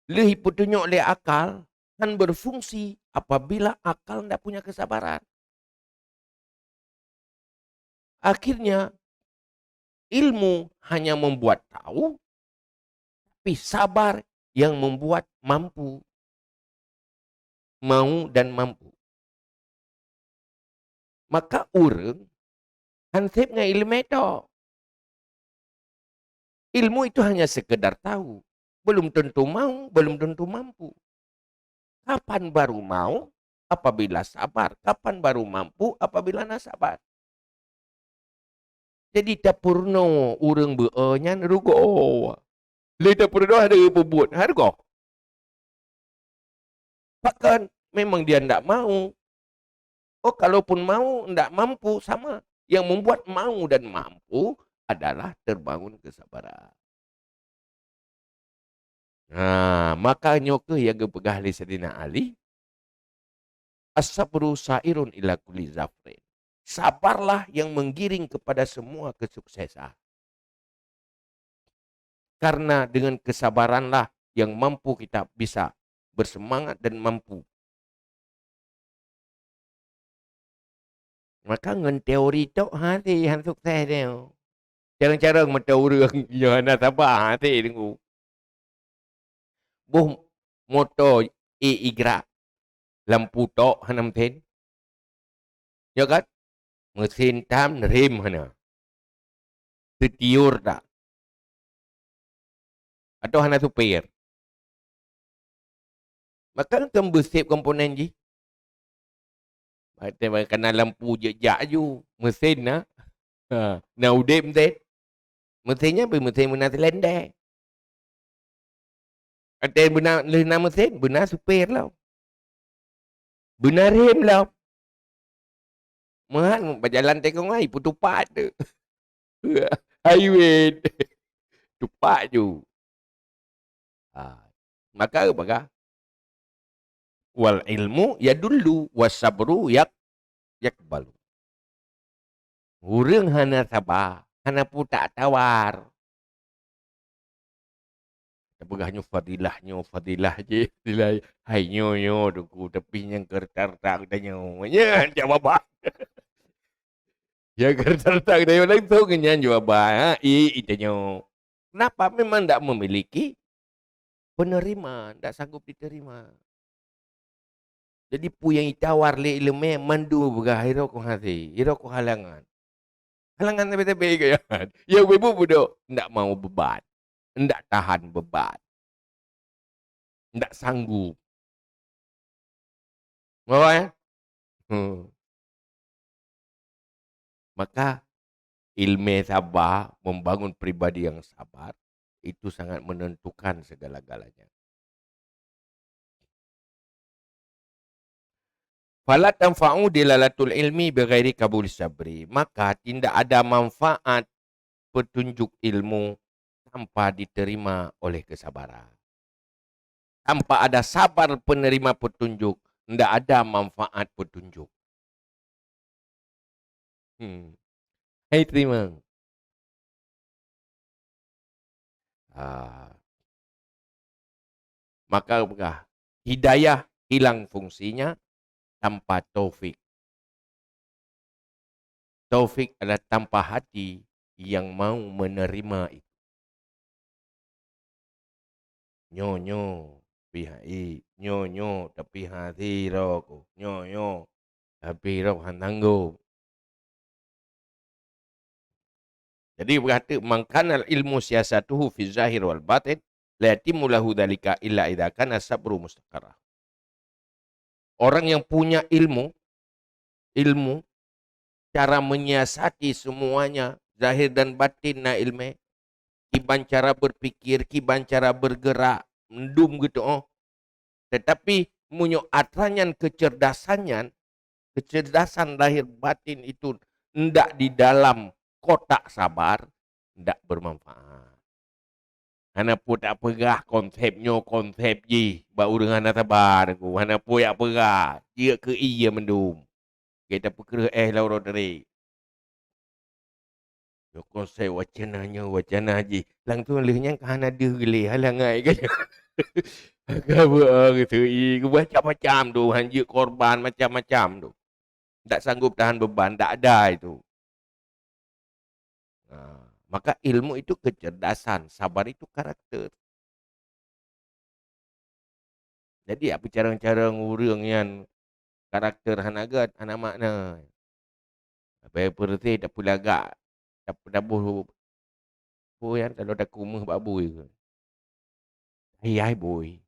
lheueh ipeutunyok lé akal, han berfungsi apabila akal ndak punya kesabaran. Akhirnya, ilmu hanya membuat tahu, tapi sabar yang membuat mampu. Mau dan mampu. Maka ureuëng han seb ngon iéleumé tok. Ilmu itu hanya sekedar tahu, belum tentu mau, belum tentu mampu. Kapan baru mau? Apabila sabar. Kapan baru mampu? Apabila na sabar. Jadi tapeurunoe ureuëng beu-o nyan rugoe. Lé tapeurunoe ada peubuet hargoe. Pakon? Memang dia ndak mau. Oh, kalaupun mau, ndak mampu, sama. Yang membuat mau dan mampu adalah terbangun kesabaran. Nah, maka nyoe keuh yang geupeugah lé Saidina Ali, "As-sabru sa'irun ila kulli zafrin." Sabarlah yang menggiring kepada semua kesuksesan. Karena dengan kesabaranlah yang mampu kita bisa bersemangat dan mampu. Maka ngon teori tok hase han sukses dia. Carang-carang mata ureuëng nyoe hana sabar hase deungoe. Boh moto e igrak lampu tok hana mesin. Ya kan? Mesin tam rem hana. Teutiur tak? Atau hana supir? Maka kan beuseb komponen jih. Berarti karena lampu jejak ju, mesin na. Ha, na udeb mesin. Mesin nyan pih mesin beuna silender. Watée beuna lheueh na mesin, beuna supir lom. Beuna rem lom. Meuhat bak jalan Tengkorak, ipeutupat tu. Highway. Tupat ju. Ha. Maka peugah, "Wal ilmu yadullu, was sabru yak-, yakbalu." Ureuëng hana saba, hana putak tawar. Tapeugah nyoe fadilah, nyoe fadilah jih, fadilah. Hai nyoe, nyoe, Teungku, tapi nyang keureuta-reuta geutanyoe. Nyan jawaban. Nyang keureuta-reuta geutanyoe langsung nyan jawaban, ha, i, i tanyoe. Kenapa? Memang ndak memiliki penerima, ndak sanggup diterima. Jadi, peue nyang jitawar lé iéleumé mandum peugah, "Irok hase, irok halangan." Halangan sabe-sabe gaya. Ya, ibu budok ndak mau beban, ndak tahan beban, ndak sanggup. Mau, ya? Hmm. Maka, ilmu sabar, membangun pribadi yang sabar, itu sangat menentukan segala-galanya. "Fala tanfa'u dilalatul ilmi bighairi qabuli sabri." Maka, tidak ada manfaat petunjuk ilmu tanpa diterima oleh kesabaran. Tanpa ada sabar penerima petunjuk, ndak ada manfaat petunjuk. Hmm. Hai terima. Ah. Maka peugah, hidayah hilang fungsinya tanpa taufik. Taufik adalah tanpa hati yang mau menerima itu. Nyoe, nyoe, tapi hai, nyoe, nyoe, tapi hase roh ku. Nyoe, nyoe, tapi roh han sanggob. Jadi berkata, "Man kana ilmu siyasatuhu fi zahir wal batin, la yatimmu lahu dzalika illa idza kana sabru mustaqarra." Orang yang punya ilmu, ilmu, cara menyiasati semuanya, zahir dan batin na ilmu, kiban cara berpikir, kiban cara bergerak, mendum gitu, oh. Tetapi meunyoe atra nyan kecerdasan nyan, kecerdasan lahir batin itu ndak di dalam kotak sabar, ndak bermanfaat. Hana peue tapeugah konsep nyoe, konsep jih, bak ureuëng hana sabar ku. Hana peue jak peugah, jeuet keu ié mandum. Gét tapeukreuh éh lam uroe teurik. Nyoe konsep wacana nyoe, wacana jih. Langsung lheueh nyan ka hana deuh geuleh, halangai ka nyoe. Ka beuong tu, i, macam-macam tu, hanjeuet korban macam-macam tu. Tak sanggup tahan beban, tak ada itu. Nah, maka ilmu itu kecerdasan, sabar itu karakter. Jadi, apa carong-carong ureuëng nyan karakter hana gét, hana makna. Abai peureuseh tapeulagak, tap-, taboh peue nyan, kalau takumeuh bak bui. Hai, hai, bui.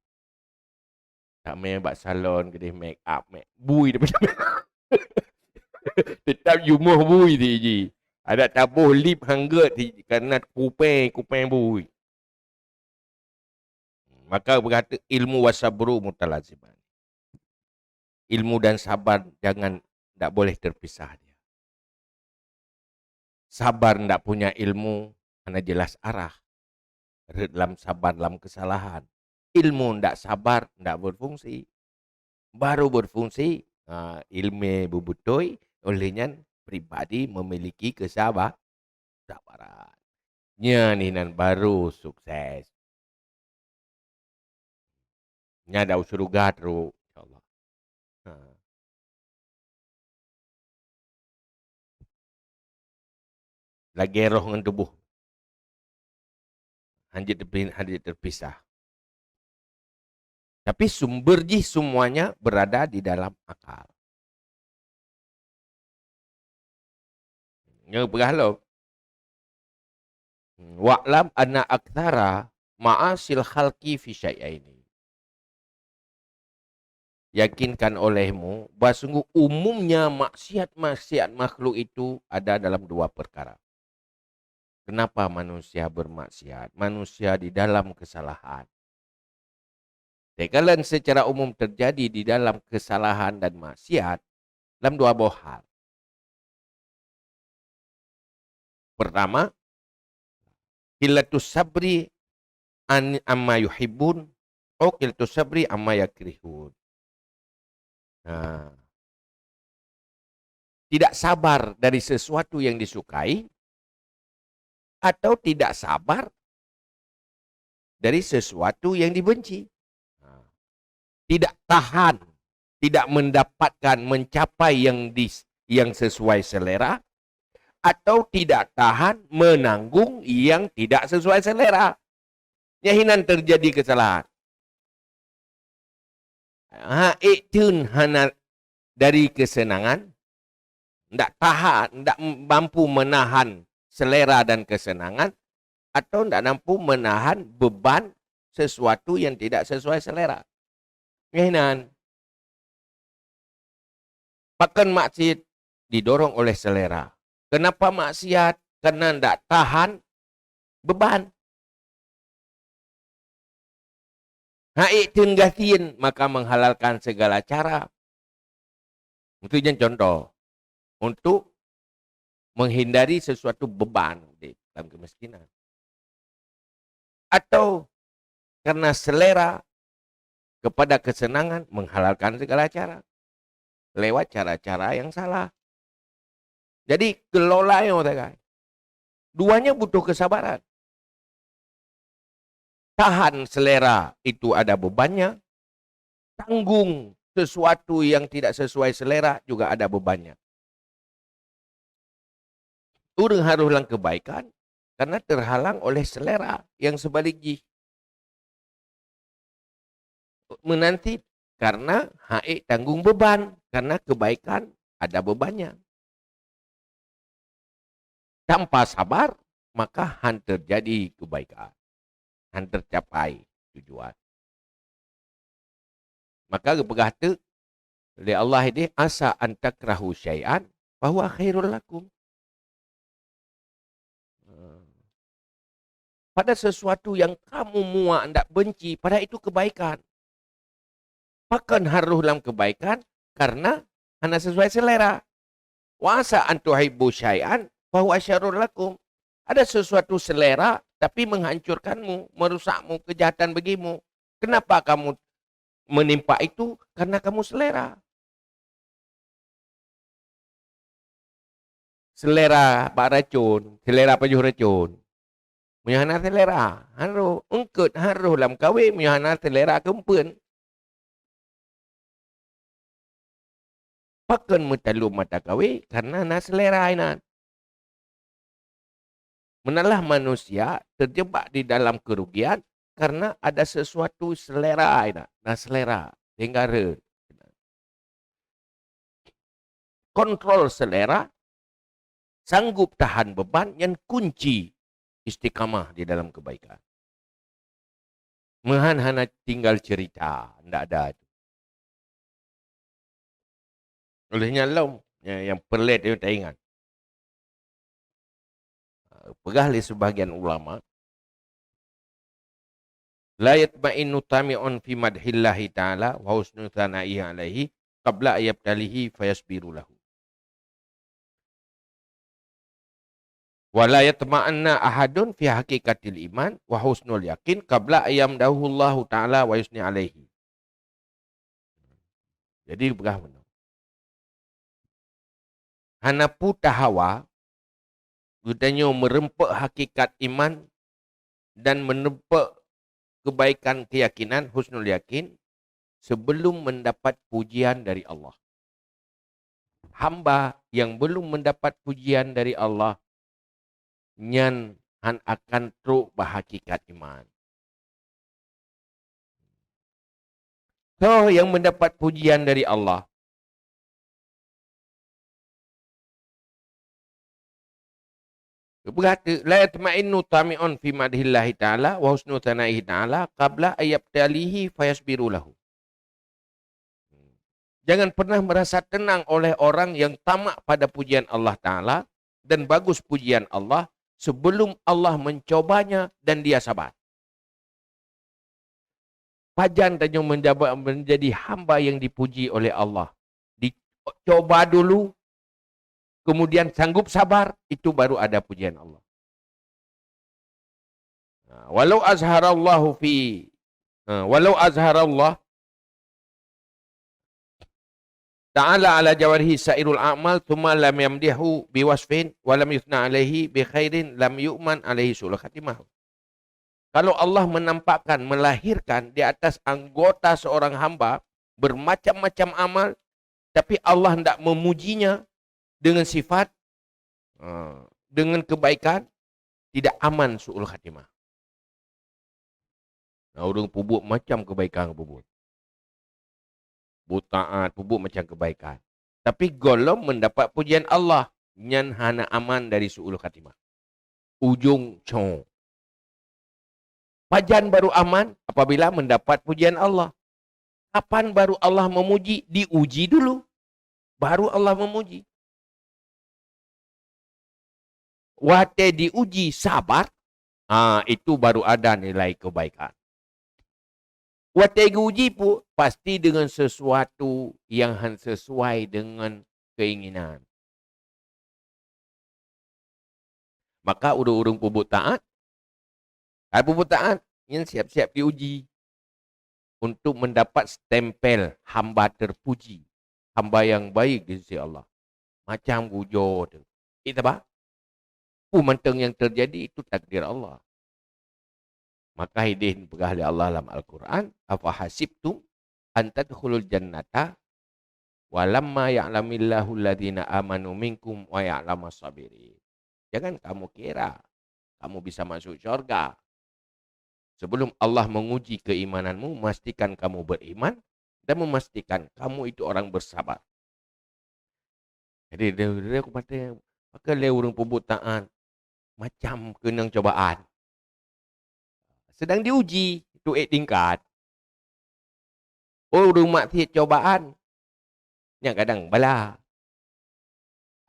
Tak mé bak salon keudeh make up, make bui tapi tetap yumoh bui ti ji. Ada taboh lip hangget ti karena kupeng, kupeng bui. Maka berkata ilmu wasabru mutalaziman. Ilmu dan sabar jangan, tak boleh terpisah dia. Sabar ndak punya ilmu, hana jelas arah. Rhët lam sabar lam kesalahan. Ilmu ndak sabar, ndak berfungsi. Baru berfungsi, ha, ilmu bebeutôi, oleh nyan pribadi memiliki kesaba-, kesabaran. Nyan inan baru sukses. Nya dau syeuruga trok, insya Allah. Ha. Lagèe roh ngon tuboh. Hanjeuet terpi-, hanjeuet terpisah. Tapi sumber jih semuanya berada di dalam akal. Nyoe peugah lom. Wa'lam anna aktsara ma'asil khalqi fi syai'aini. Yakinkan olehmu bahwa sungguh umumnya maksiat-maksiat makhluk itu ada dalam dua perkara. Kenapa manusia bermaksiat? Manusia di dalam kesalahan. Tekalan secara umum terjadi di dalam kesalahan dan maksiat dalam dua boh hal. Pertama, qillatus sabri an-, amma yuhibbun, atau qillatus sabri amma yakrihun. Nah, tidak sabar dari sesuatu yang disukai atau tidak sabar dari sesuatu yang dibenci. Nah, tidak tahan, tidak mendapatkan, mencapai yang dis-, yang sesuai selera, atau tidak tahan menanggung yang tidak sesuai selera. Nyan hinan terjadi kesalahan. Ha, ék teun hana dari kesenangan, ndak tahan, ndak mampu menahan selera dan kesenangan, atau ndak mampu menahan beban sesuatu yang tidak sesuai selera. Nyan hinan. Pakon maksiat didorong oleh selera. Kenapa maksiat? Karena ndak tahan beban. Ha ék teun gasien, maka menghalalkan segala cara. Untuk jadi contoh, untuk menghindari sesuatu beban di dalam kemiskinan. Atau karena selera kepada kesenangan menghalalkan segala cara lewat cara-cara yang salah. Jadi, kelola nyoe sagai. Duanya butuh kesabaran. Tahan selera itu ada bebannya, tanggung sesuatu yang tidak sesuai selera juga ada bebannya. Ureuëng harôh lam kebaikan karena terhalang oleh selera yang sebalik jih. Meunan cit karena ha ék tanggung beban, karena kebaikan ada bebannya. Tanpa sabar, maka han teujadi keubaikan. Han teucapai tujuan. Maka geupeugah teuk lé Allah ideh, "Asa an takrahu syai'an fahuwa khairul lakum." Pada sesuatu yang kamu muak, ndak benci, pada itu kebaikan. Pakon harôh lam kebaikan? Karena hana sesuai selera. "Wa asa an tuhibbu syai'an fahuwa syarrul lakum." Ada sesuatu selera, tapi menghancurkanmu, merusakmu, kejahatan bagimu. Kenapa kamu menimpa itu? Karena kamu selera. Selera bak racun, selera pajoh racun. Meunyoe hana selera, harôh eungkot, harôh lam kawé, meunyoe hana selera keumpeuen. Pakon meutalom mata kawé? Karena na selera inan. Meunalah manusia terjebak di dalam kerugian karena ada sesuatu selera inan. Na selera, sehingga re-, kontrol selera, sanggup tahan beban, nyan kunci istiqamah di dalam kebaikan. Meuhan hana tinggal cerita, ndak ada tu. Oleh nyan lom, nyang, nyang peureulée tanyoe taingat. Peugah lé sebahagian ulama, "La yatma'innu tami'un fi madhillahi ta'ala wa husni tsanaihi alaihi qabla ayyabtalihi fayasbiru lahu. Wa la yatma'anna ahadun fi haqiqatil iman wa husnul yakin qabla ayyamdahu Allahu ta'ala wa yusni alaihi." Jadi, peugah meunoe. Hana peue tahawa geutanyoe meureumpok hakikat iman dan meureumpok kebaikan keyakinan, husnul yakin, sebelum mendapat pujian dari Allah. Hamba yang belum mendapat pujian dari Allah, nyan han akan trok bak hakikat iman. Soe yang mendapat pujian dari Allah? Geupeugah teuk, "La yatma'innu tami'un fi madhillahi ta'ala wa husnu tsanaihi ta'ala qabla ayyabtalihi fayasbiru lahu." Jangan pernah merasa tenang oleh orang yang tamak pada pujian Allah Ta'ala dan bagus pujian Allah sebelum Allah mencobanya dan dia sabar. Pajan tanyoe menjaba-, menjadi hamba yang dipuji oleh Allah. Dicoba dulu, kemudian sanggup sabar, itu baru ada pujian Allah. Nah, walau azharallahu fi, nah, walau azharallah ta'ala ala jawarihi sa'irul a'mal, tsumma lam yamdihu biwasfin, wa lam yuthna alaihi bi khairin, lam yu'man alaihi su'ul khatimah. Kalau Allah menampakkan, melahirkan di atas anggota seorang hamba bermacam-macam amal, tapi Allah ndak memujinya dengan sifat, ha, dengan kebaikan, tidak aman su'ul khatimah. Nah, ureuëng peubuet macam kebaikan peubuet. Peubuet taat, peubuet macam kebaikan. Tapi gohlom mendapat pujian Allah, nyan hana aman dari su'ul khatimah. Ujong cong. Pajan baru aman? Apabila mendapat pujian Allah. Kapan baru Allah memuji? Diuji dulu. Baru Allah memuji. Watée diuji sabar, ah, itu baru ada nilai kebaikan. Watée geuuji pun, pasti dengan sesuatu yang han sesuai dengan keinginan. Maka ureuëng-ureuëng peubuet taat, hai peubuet taat, nyan siap-siap diuji untuk mendapat stempel hamba terpuji, hamba yang baik di sisi Allah. Macam gujo tu. Kita bah, peue mantong yang terjadi itu takdir Allah. Maka idin peugah lé Allah lam Al-Quran, "Afa hasibtum an tadkhulul jannata wa lamma ya'lamillahu alladhina amanu minkum wa ya'lamas sabirin." Jangan kamu kira kamu bisa masuk syurga sebelum Allah menguji keimananmu, memastikan kamu beriman, dan memastikan kamu itu orang bersabar. Jadi, dia, dia aku kata, maka lé ureuëng peubuet taat, macam keunong cobaan. Sedang diuji untuk ék tingkat. Oh, ureuëng maksiat cobaan, nyan kadang bala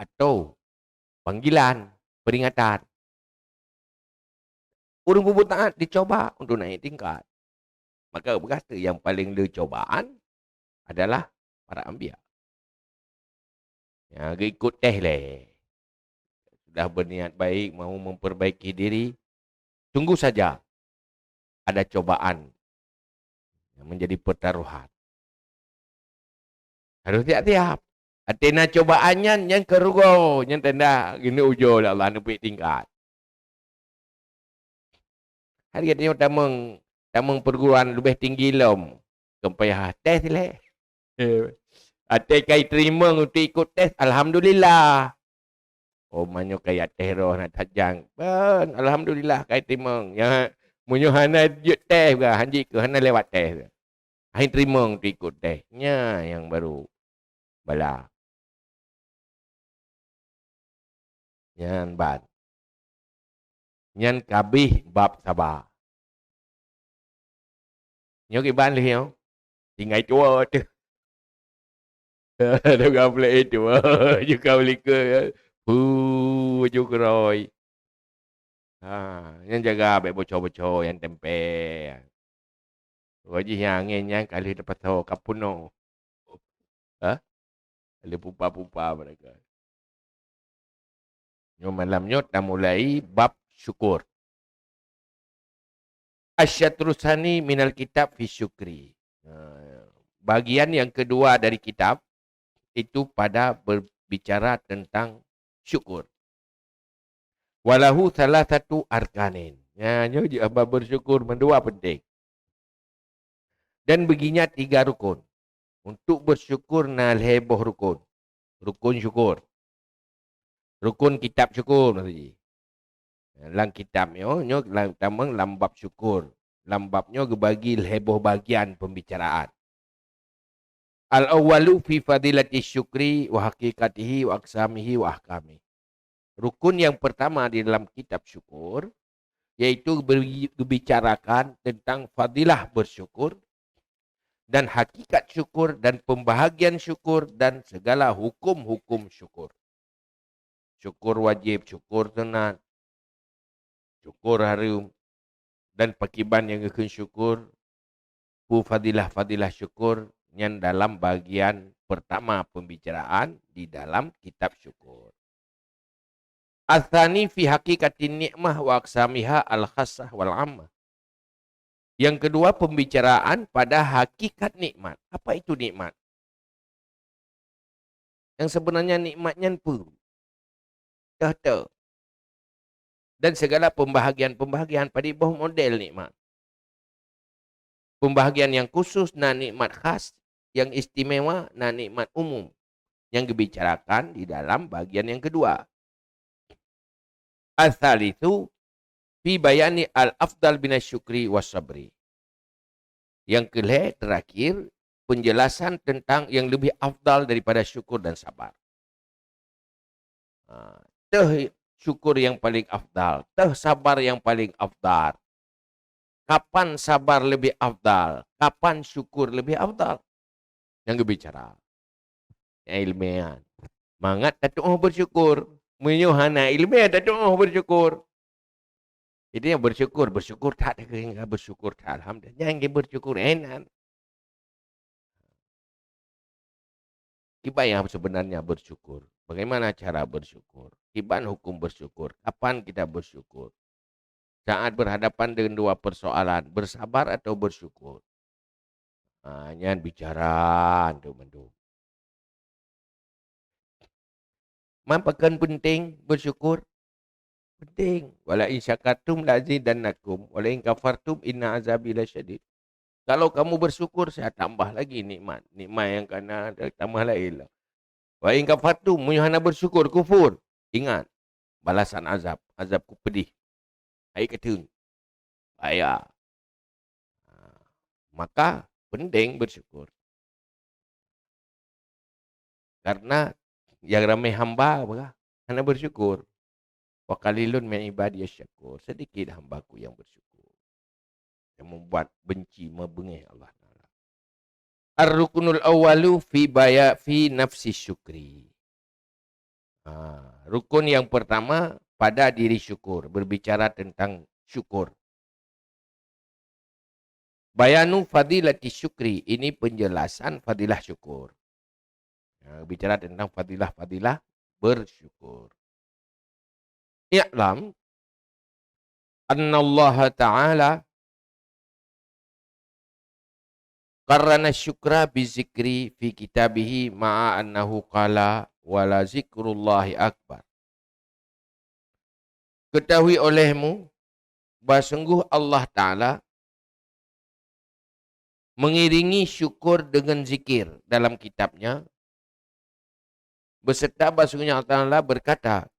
atau panggilan, peringatan. Ureuëng peubuet taat dicoba untuk naik tingkat. Maka berkata yang paling le cobaan adalah para anbiya. Ya, ikut tes leh. Sudah berniat baik, mau memperbaiki diri, tunggu saja ada cobaan yang menjadi pertaruhan. Harus siap-siap. Até na cobaan nyan, nyan keurugoe, nyan tanda geuneuk ujoe lé Allah, neupeuék tingkat. Hari nyoe tamong, tamong perguruan leubeh tinggi lom, kon payah tes lé. Até kai teurimong untuk ikut tes, alhamdulillah. Oh, meunyoe kaya tes roh na tajang. Ban, alhamdulillah kai teurimong. Ya, meunyoe hana jeuet tes, bah, hanjeuet keu hana lewat tes. Hai teurimong tu ikut tes. Nya nyang baru bala. Nyan ban. Nyan kabeh bab saba. Nyoe kiban lheueh nyoe. Tinggai tuwo teuh. Teuka plek itu. Juga likot. Pu, baju keroi. Ha, nyan jaga bèk bocor-bocor nyang tempel. Wajih nyang angén nyan ka lheueh teupasoe ka peunoh. Ha? Ka lheueh pupa-pupa mereka. Nyoe malam nyoe tamulai bab syukur. Asyatrus tsani minal kitab fi syukri. Nah, bagian yang kedua dari kitab itu pada berbicara tentang syukur. Walahu salasatu arkanin. Nah, nyoe jeuet haba bersyukur mandua penting. Dan baginya tiga rukun. Untuk bersyukur na lhèe boh rukun. Rukun syukur. Rukun kitab syukur maksud jih. Lam kitab nyoe, nyoe lam, tamong lam bab syukur. Lam bab nyoe geubagi lhèe boh bagian pembicaraan. Al-awwalu fi fadilati syukri wa haqiqatihi wa aqsamihi wa ahkami. Rukun yang pertama di dalam kitab syukur, yaitu ber-, geubicarakan tentang fadilah bersyukur dan hakikat syukur dan pembahagian syukur dan segala hukum-hukum syukur. Syukur wajéb, syukur sunat, syukur hareuem, dan pakiban nyang geukheun syukur, peue fadilah-fadilah syukur, nyan dalam bagian pertama pembicaraan di dalam kitab syukur. Ats-tsani fi haqiqatin ni'mah wa aqsamiha al-khassah wal 'ammah. Yang kedua, pembicaraan pada hakikat nikmat. Apa itu nikmat? Yang sebenarnya nikmat nyan peue? Teuh-teuh. Dan segala pembahagian-pembahagian padit boh model nikmat. Pembahagian yang khusus na nikmat khas, yang istimewa na nikmat umum, yang dibicarakan di dalam bagian yang kedua. Ats-tsalitsu fi bayani al-afdal minasyukri was sabri. Yang keulhèe terakhir, penjelasan tentang yang lebih afdal daripada syukur dan sabar. Ha, teuh syukur yang paling afdal, teuh sabar yang paling afdal. Kapan sabar lebih afdal? Kapan syukur lebih afdal? Nyang geubicara. Nyang ilmiah. Mangat tatu'oh bersyukur. Meunyoe hana ilmiah tatu'oh bersyukur. Jadi nyang bersyukur, bersyukur that, bersyukur that. Alhamdulillah. Nyang bersyukur enak. Kiban nyang sebenarnya bersyukur. Bagaimana cara bersyukur? Kiban hukum bersyukur? Kapan kita bersyukur? Saat berhadapan dengan dua persoalan, bersabar atau bersyukur? Ha, nyan bicara untuk mandum. Man pakon penting bersyukur? Penting. "Wala in syakartum la azidannakum, wala in kafartum inna azabi lasyadid." Kalau kamu bersyukur, saya tambah lagi nikmat. Nikmat yang kana tambah lain lah. "Wa in kafartum," meunyoe hana bersyukur, kufur, ingat, balasan azab, azab ku pedih. Hai keteun. Bahaya. Ha, maka penting bersyukur. Karena yang ramai hamba apa? Hana bersyukur. Wa qalilun min ibadiyasy syakur. Sedikit hamba-Ku yang bersyukur. Yang membuat benci, membeungéh Allah Taala. Ar-ruknul awwalu fi baya-, fi nafsi syukri. Ha, rukun yang pertama pada diri syukur, berbicara tentang syukur. Bayanu fadilati syukri, ini penjelasan fadilah syukur. Ha, bicara tentang fadilah-fadilah bersyukur. I'lam annallaha ta'ala qarrana syukra bizikri fi kitabihi ma'a annahu qala, "Wa la zikrullahi akbar." Ketahui olehmu bahwa sungguh Allah Ta'ala mengiringi syukur dengan zikir dalam kitab-Nya, beserta bahwa sungguhnya Allah Ta'ala berkata,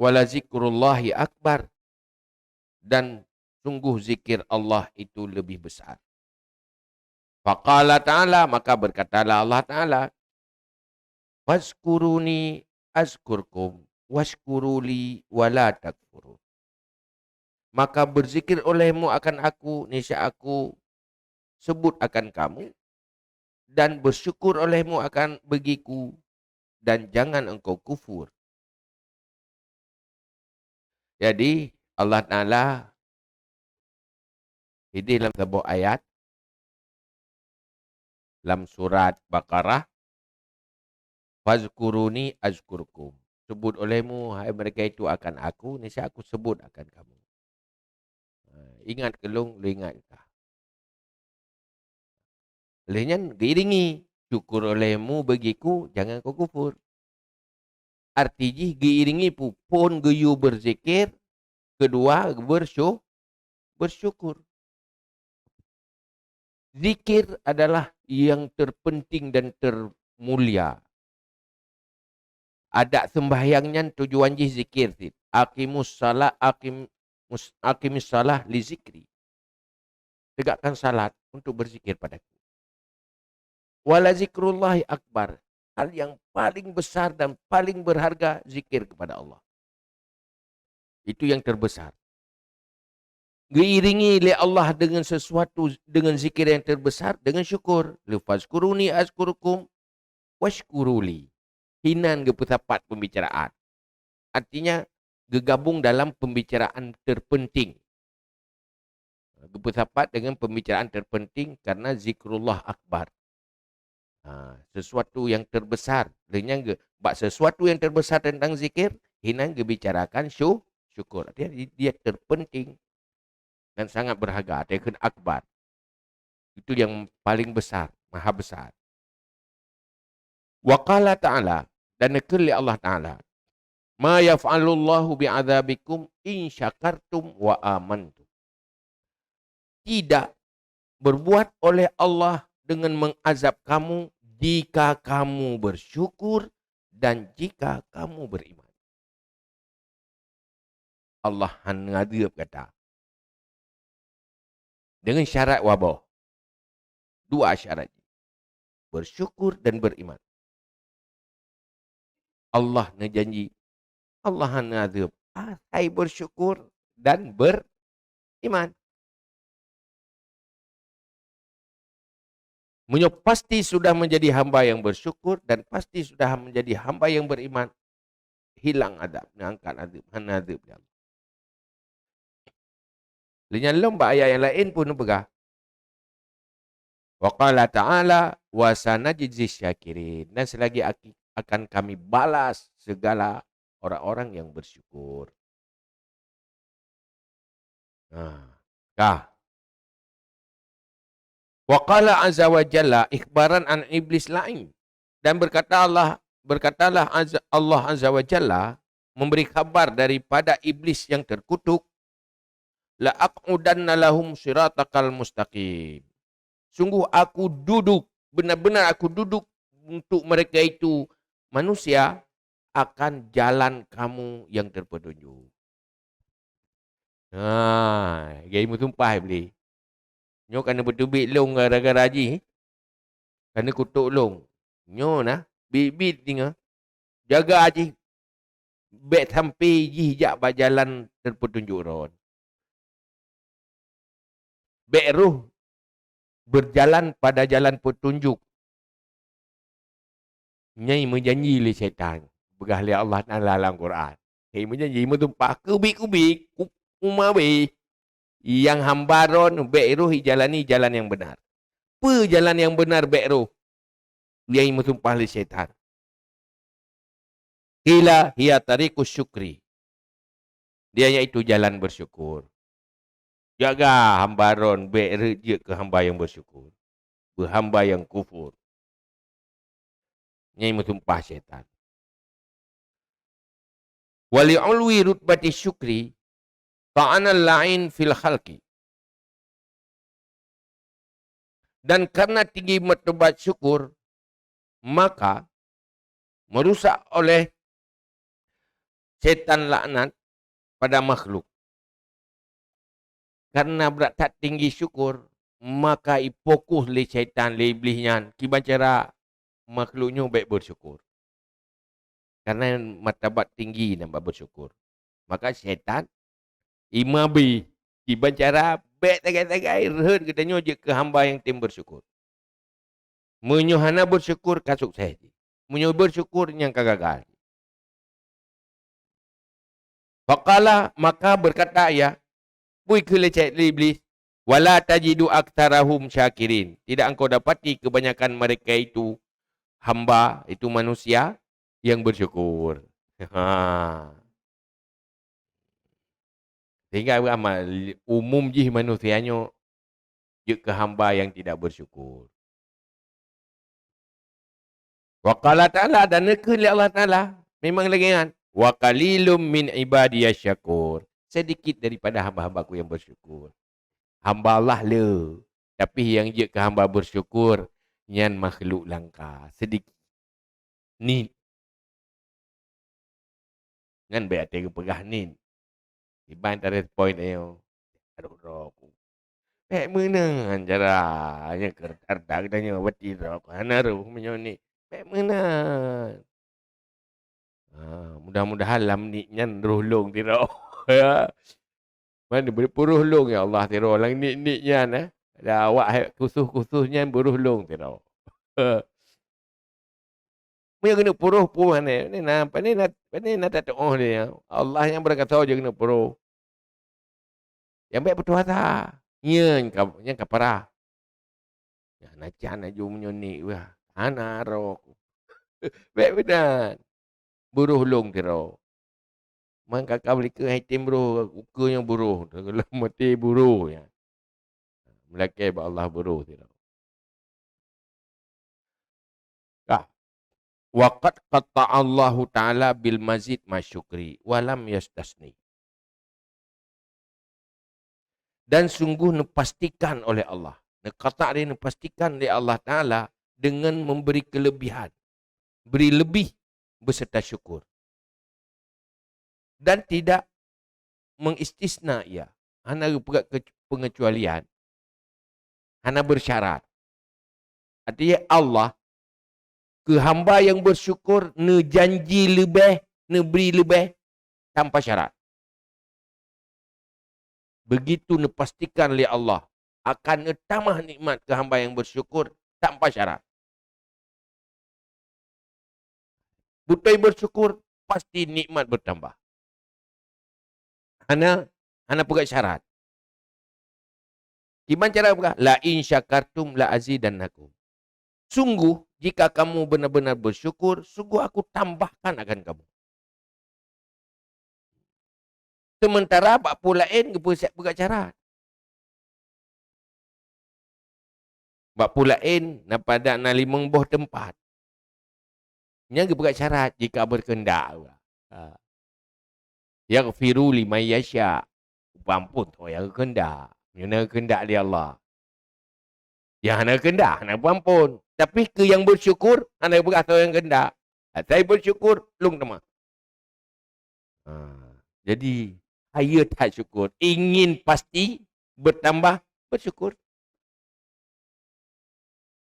"Wa la zikrullahi akbar," dan sungguh zikir Allah itu lebih besar. Faqala Ta'ala, maka berkatalah Allah Ta'ala, "Fazkuruni azkurkum, washkuruli wa la takfurun." Maka berzikir olehmu akan Aku, niscaya Aku sebut akan kamu, dan bersyukur olehmu akan bagiku, dan jangan engkau kufur. Jadi, Allah Ta'ala idéh lam saboh ayat, lam surat Baqarah, "Fazkuruni azkurkum." Sebut olehmu, hai mereka itu, akan Aku, niscaya Aku sebut akan kamu. Ha, ingat keu Lôn, Lôn ingat kah. Lheueh nyan geuiringi, "Syukur olehmu bagiku, jangan kau kufur." Arti jih geuiringi pu-, phon geuyue berzikir, keudua bersyu-, bersyukur. Zikir adalah yang terpenting dan termulia. Adak seumbahyang nyan tujuan jih zikir cit. Aqimus salah, aqim-, mus-, aqimis salah li zikri. Tegakkan salat untuk berzikir pada-Ku. "Wa la zikrullahi akbar." Hal yang paling besar dan paling berharga, zikir kepada Allah. Itu yang terbesar. Geuiringi lé Allah dengan sesuatu, dengan zikir yang terbesar, dengan syukur. "Fazkuruni azkurkum, washkuruli." Hinan geupeusapat pembicaraan. Artinya, geugabung dalam pembicaraan terpenting. Geupeusapat dengan pembicaraan terpenting karena zikrullah akbar. Ha, sesuatu yang terbesar. Lheueh nyan ge-, bak sesuatu yang terbesar tentang zikir, hinan geubicarakan syu-, syukur. Artinya, di-, dia terpenting dan sangat berharga. Artinya, kheun akbar. Itu yang paling besar, maha besar. Wa qala ta'ala, dan neukheun lé Allah Ta'ala, "Ma yaf'alullahu bi'adzabikum in syakartum wa amantum." Tidak berbuat oleh Allah dengan mengazab kamu jika kamu bersyukur dan jika kamu beriman. Allah hana ngadeueb gata. Dengan syarat waboh. Dua syarat. Bersyukur dan beriman. Allah neujanji, Allah hana ngadeueb. Asai bersyukur dan beriman. Meunyoe pasti sudah menjadi hamba yang bersyukur dan pasti sudah menjadi hamba yang beriman, hilang azab, neuangkat azab, hana azab lé Allah. Lé nyan lom bak ayat nyang laén pun neupeugah, wa qala ta'ala, "Wa sanajzi syakirin." Dan selagi aki-, akan Kami balas segala orang-orang yang bersyukur. Ha, ka. Wa qala azza wa jalla ikhbaran an iblis la'in. Dan berkata Allah, berkatalah azza, Allah azza wa jalla memberi khabar daripada iblis yang terkutuk, "La aq'udanna lahum siratakal mustaqim." Sungguh Aku duduk, benar-benar Aku duduk untuk mereka itu manusia akan jalan kamu yang terpetunjuk. Ha, gai meusumpah Iblih. Nyoe ka neubeuteubiet lôn gara-gara jih. Ka neukutok lôn. Nyoe na, biet-biet singoh. Jaga jih. bék sampai jih jak bak jalan teupeutunjuk droe. Bék roh berjalan pada jalan petunjuk. Nyan meujanji lé syaitan, peugah lé Allah Taala lam Quran. Hai meujanji, meusumpah, keubiet-keubiet, ku-, uma beh. Nyang hamba droe bék roh ijalani jalan nyang beunar. Peue jalan nyang beunar bék roh? Nyang meusumpah lé syaitan. Qila hiya tariqus syukri. Dia yaitu jalan bersyukur. Jaga hamba droe bék reuet jeuet keu hamba nyang bersyukur. Beuhamba nyang kufur. Nyan meusumpah syaitan. Wa li'ulwi rutbati syukri ta'anal la'in fil khalqi. Dan karena tinggi martabat syukur, maka merusak oleh syaitan laknat pada makhluk. Karena brat that tinggi syukur, maka ifokus lé syaitan, lé Iblih nyan, kiban cara makhluk nyoe bék bersyukur. Karena martabat tinggi nyan bak bersyukur. Maka syaitan imabi, kiban cara bék sagai-sagai rhot geutanyoe jeuet keu hamba nyang tem bersyukur. Meunyoe hana bersyukur, ka sukses jih. Meunyoe bersyukur, nyang ka gagal. Faqala, maka berkata ia, bui keu lecet lé Iblis, "Wala tajidu aktsarahum syakirin." Tidak engkau dapati kebanyakan mereka itu hamba, itu manusia yang bersyukur. Ha. Sehingga apa, umum jih manusia nyoe jeuet keu hamba yang tidak bersyukur. Wa qala ta'ala, dan neukheun lé Allah Taala, memang lagée nyan, "Wa qalilum min ibadiyasy syakur." Sedikit daripada hamba-hamba-Ku yang bersyukur. Hamba Allah le, tapi yang jeuet keu hamba bersyukur nyan makhluk langka, sedikit. Nit. Ngan bék até geupeugah nit. Iban tarespon tanyoe, "Aduh, droe ku." Bék meunan cara nyang keu rata-rata geutanyoe bati droe ku hana roh meunyoe nit. Bék meunan. Ha, mudah-mudahan lam nit nyan roh lôn sidroe. Ya. Mana bri puroh lôn, ya Allah, sidroe lam nit-nit nyan, eh. Ada awak hai khusus-khusus nyan beurôh lôn sidroe. Meunyoe keuneuk puroh, puroh aneh. Ini na, pane na, pane na tatuoh dia. Allah nyang beurangkasoe jeuet keuneuk puroh. Nyang bék putôh asa. Nyan ka, nyan ka parah. Nyan na can laju meunyoe nit wah. Hana rok. Bék meunan. Beurôh lôn sidroe. Man ka, ka beulikeu hai tem beurôh, ukeue nyoe beurôh. Teulah meuti beurôh nyan. Meulakée bak Allah beurôh sidroe. Ka. Wa qad qata'allahu ta'ala bil mazid ma syukri wa lam yastasni. Dan sungguh neupastikan oleh Allah, neuqata' dia neupastikan lé Allah Taala dengan memberi kelebihan, beri lebih beserta syukur. Dan tidak mengistisna ia, hana geupeugah ke-, pengecualian, hana bersyarat. Artinya Allah keu hamba nyang bersyukur neujanji leubeh, neubri leubeh tanpa syarat. Begitu neupastikan lé Allah akan neutamah nikmat keu hamba nyang bersyukur tanpa syarat. Beutôi bersyukur, pasti nikmat bertambah. Hana, hana peugah syarat. Kiban cara peugah, "La in syakartum la azidannakum." Sungguh, jika kamu benar-benar bersyukur, sungguh Aku tambahkan akan kamu. Sementara bak peue laén geupeu-, peugah syarat. Bak peue laén na pada na limong boh teumpat. Nyan geupeugah syarat jika berkehendak. Ha. Yaghfiru liman yasha. Geupeue ampôn soe nyang geukehendak. Meunyoe na geukehendak lé Allah. Nyang hana geukehendak, hana geupeue ampôn. Tapi keu nyang bersyukur, hana geupeugah soe nyang geukehendak. Asai bersyukur, lôn teuma. Ha, jadi, kaya that syukur. Ingin pasti bertambah, bersyukur.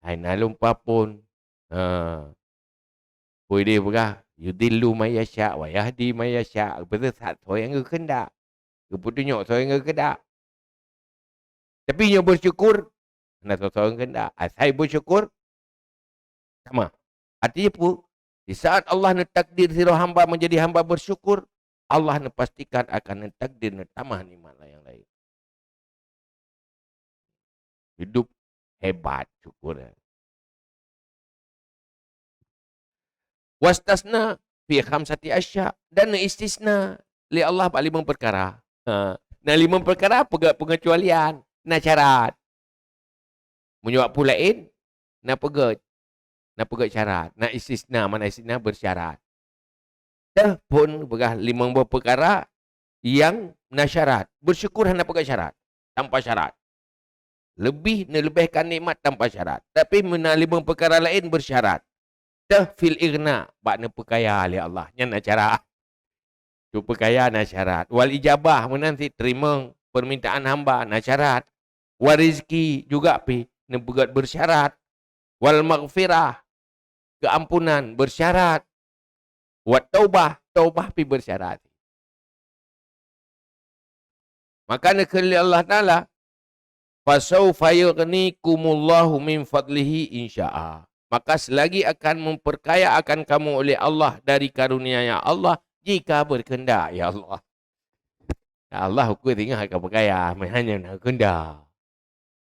Hai na lôn peue ampôn. Ha. Peue idéh peugah, Yudhillu man yasya wa yahdi man yasya. Geupeusesat soe nyang geukeundak. Geupeutunyok soe nyang geukeundak. Tapi nyoe beusyukur, hana soe-soe nyang geukeundak. Asai beusyukur, tamah. Artinya peue? Di saat Allah neutakdir sidroe hamba menjadi hamba bersyukur, Allah neupastikan akan neutakdir neutamah nikmat nyang laén. Hidup hebat syukur. Wastasna fi khamsati asya, dan istisna lé Allah bak limong peukara. Ha, na limong peukara peuge-, pengecualian, na syarat. Meunyoe bak peue laén, na peugét, na peugét syarat, na istisna, mana istisna bersyarat. Teuh phon peugah limong boh peukara nyang na syarat. Bersyukur hana peugah syarat, tanpa syarat. Lebih neuleubehkan nikmat tanpa syarat. Tapi meunan limong peukara laén bersyarat. Teuh fil ighna, bak neupeukaya lé Allah. Nyan na syarat. Neupeukaya na syarat. Wal ijabah, meunan cit teurimong permintaan hamba na syarat. Wal rizki juga pih neupeugét bersyarat. Wal maghfirah, keuampunan bersyarat. Wat taubah, taubah pih bersyarat. Maka neukheun lé Allah Taala, "Fasaufa yughnikumullahu min fadlihi in syaa." Maka selagi akan memperkaya akan kamu oleh Allah dari karunia-Nya Allah, jika berkehendak, ya Allah. Ya Allah, uku tinggal akan berkaya, hanya nak kehendak.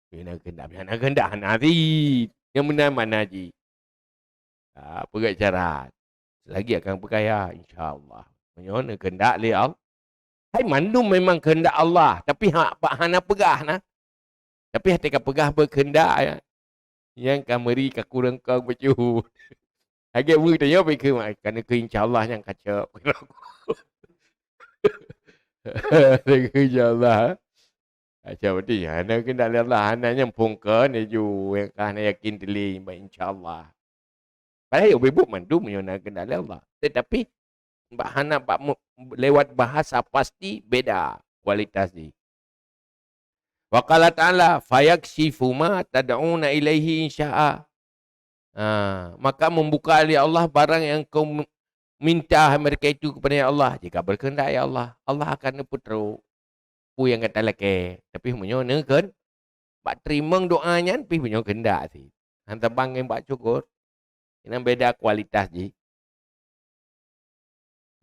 Bila na keuheundak, bila na keuheundak hana cit. Nyang meunan makna jih. Ha, peugét syarat. Selagi akan peukaya, insya Allah. Meunyoe na keuheundak lé Allah. Hai mandum memang keuheundak Allah, tapi ha-, bak hana peugah na. Tapi até ka peugah beukeuheundak, ya. Nyang ka meuri ka kureueng kong bacut. Lagèe meutanyoe pih keu, ka na keu insya Allah nyang ka cok. Insya Allah. Macam tu, hana keuheundak lé Allah, hana nyang phon keu neujue, nyang ka hana yakin teulie, bak insya Allah. Padahai ubé buet mandum nyoe na keuheundak lé Allah. Tetapi, bak hana bak mu-, lewat bahasa pasti beda kualitas jih. Wa qala ta'ala, "Fayakshifu ma tad'una ilaihi in syaa." Ha, maka membuka lé Allah barang yang kau minta mereka itu kepada Allah. Jika berkehendak ya Allah, Allah akan neupeutrok peue nyang gata lakèe. Tapi meunyoe neukheun, bak teurimong doa nyan pih meunyoe keuheundak cit. Han tabang ngon bak syukur. Inan beda kualitas jih.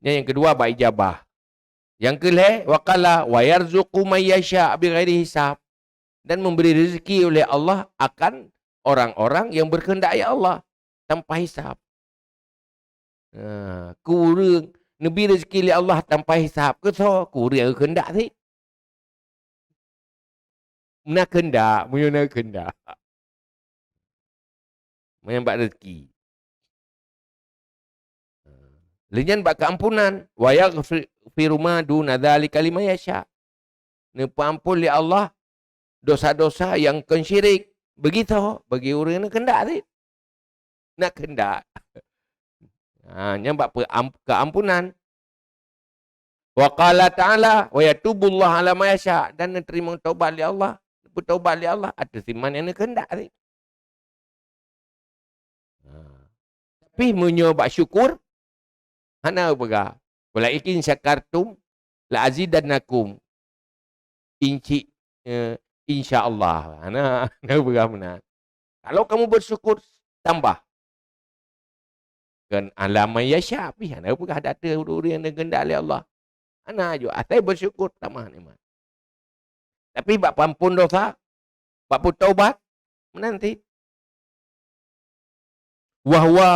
Nyan nyang keudua bak ijabah. Nyang keulhèe, wa qala, "Wa yarzuqu may yasya bighairi hisab." Dan memberi rezeki oleh Allah akan orang-orang yang berkehendak ya Allah, tanpa hisab. Ha, keu ureueng neubri rezeki lé Allah tanpa hisab, keu soe? Keu ureueng nyang keuheundak cit. Na keuheundak, meunyoe na keuheundak. Meunyoe bak rezeki. Lé nyan bak keuampunan, "Wa yaghfiru ma duna dzalika liman yasya." Neupeuamphon lé Allah dosa-dosa nyang kon syirik. Begitu bagi ureueng nyang keuheundak cit. Na keuheundak. Ha, nyan bak peuam-, keuampunan. Wa qala ta'ala, "Wa yatubullahu ala man yasya," dan neuteurimong taubat lé Allah, neupeutobat lé Allah ateueh si mantong nyang neukeuheundak cit. Ha. Tapi meunyoe bak syukur, hana peugah, "Wala in syakartum la azidannakum." Inci, eh, insya Allah. Hana, hana peugah meunan. Kalau kamu bersyukur, tambah. Kan ala man yasya pih, hana peugah data ureueng-ureueng nyang geukeundak lé Allah. Hana aju, asai bersyukur tamah nikmat. Tapi bak peuamphon dosa, bak peutaubat, meunan cit. Wa huwa,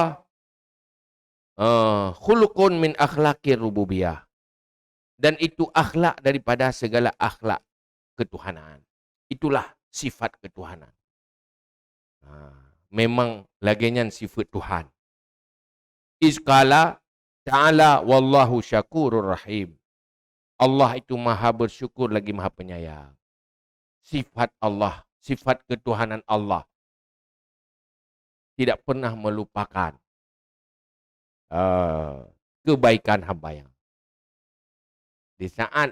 eh, khuluqun min akhlaqir rububiyah. Dan itu akhlak daripada segala akhlak ketuhanan. Itulah sifat ketuhanan. Ha, memang lagèe nyan sifat Tuhan. Iz qala ta'ala, "Wallahu syakurur rahim." Allah itu maha bersyukur lagi maha penyayang. Sifat Allah, sifat ketuhanan Allah tidak pernah melupakan, eh, kebaikan hamba-Nya. Di saat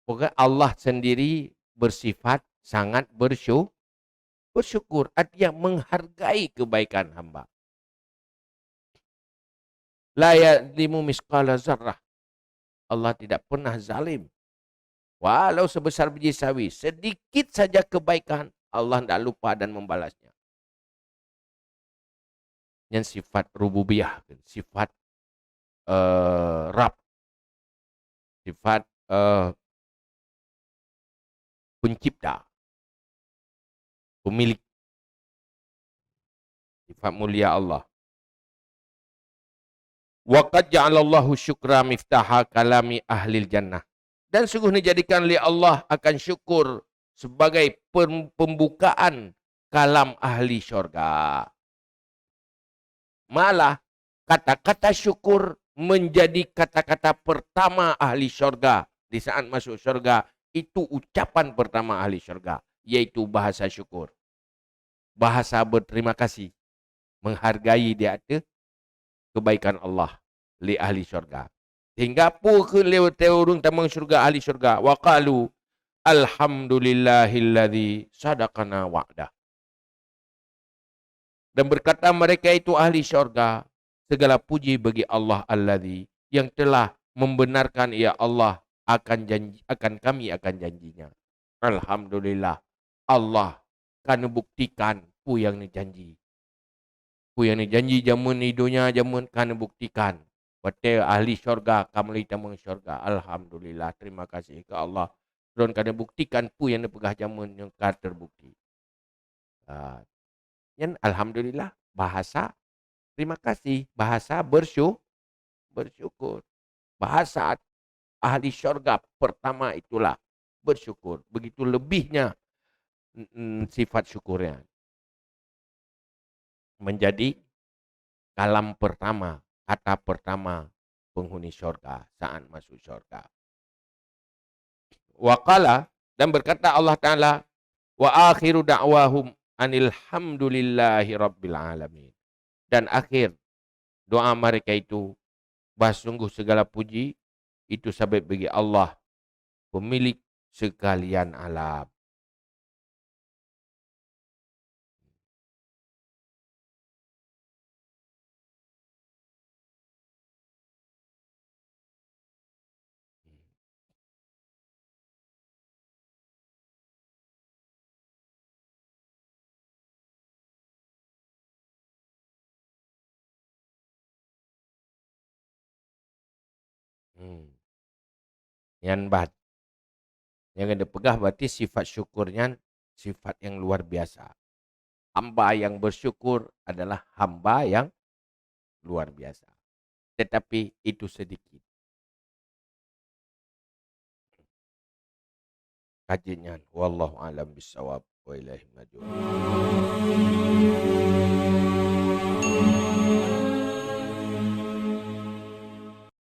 pokok Allah sendiri bersifat sangat bersyu-, bersyukur, artinya menghargai kebaikan hamba. La yadlimu misqala zarrah. Allah tidak pernah zalim. Walau sebesar biji sawi, sedikit saja kebaikan, Allah tidak lupa dan membalasnya. Nyan sifat rububiyah, sifat, eh, Rab, sifat, eh, pencipta, pemilik. Sifat mulia Allah. Wa qad ja'alallahu syukra miftaha kalami ahlil jannah. Dan sungguh dijadikan lé Allah akan syukur sebagai pem-, pembukaan kalam ahli syurga. Malah, kata-kata syukur menjadi kata-kata pertama ahli syurga. Di saat masuk syurga, itu ucapan pertama ahli syurga, yaitu bahasa syukur. Bahasa berterima kasih, menghargai di ateueh kebaikan Allah lé ahli syurga. Sehingga peue kheun lé watée ureuëng tamong syurga, ahli syurga, "Wa qalu, alhamdulillahilladzi sadaqana wa'dah." Dan berkata mereka itu, ahli syurga, "Segala puji bagi Allah alladzi, yang telah membenarkan, ya Allah, akan janji, akan kami akan janji-Nya." Alhamdulillah, Allah ka neubuktikan peue nyang neujanji. Peue nyang neujanji jamén di donya jamén ka neubuktikan. Watée ahli syurga ka meuleueh tamong syurga. Alhamdulillah, terima kasih keu Allah. Droen ka neubuktikan peue nyang neupeugah jamén nyang ka teubukti. Ah, nyan alhamdulillah, bahasa terima kasih, bahasa bersyu-, bersyukur. Bahasa ahli syurga pertama itulah bersyukur. Begitu lebihnya, mm, mm, sifat syukurnya. Menjadi kalam pertama, kata pertama penghuni syurga saat masuk syurga. Wa qala, dan berkata Allah Ta'ala, "Wa akhiru da'wahum anil hamdulillahi rabbil alamin." Dan akhir doa mereka itu, bah sungguh segala puji itu sabab bagi Allah, pemilik sekalian alam. Hmm. Nyan bah, nyang geupeugah berarti sifat syukur nyan sifat yang luar biasa. Hamba yang bersyukur adalah hamba yang luar biasa. Tetapi itu sedikit. Kaji nyan, wallahu a'lam bissawab, wa ilaihi marji'un.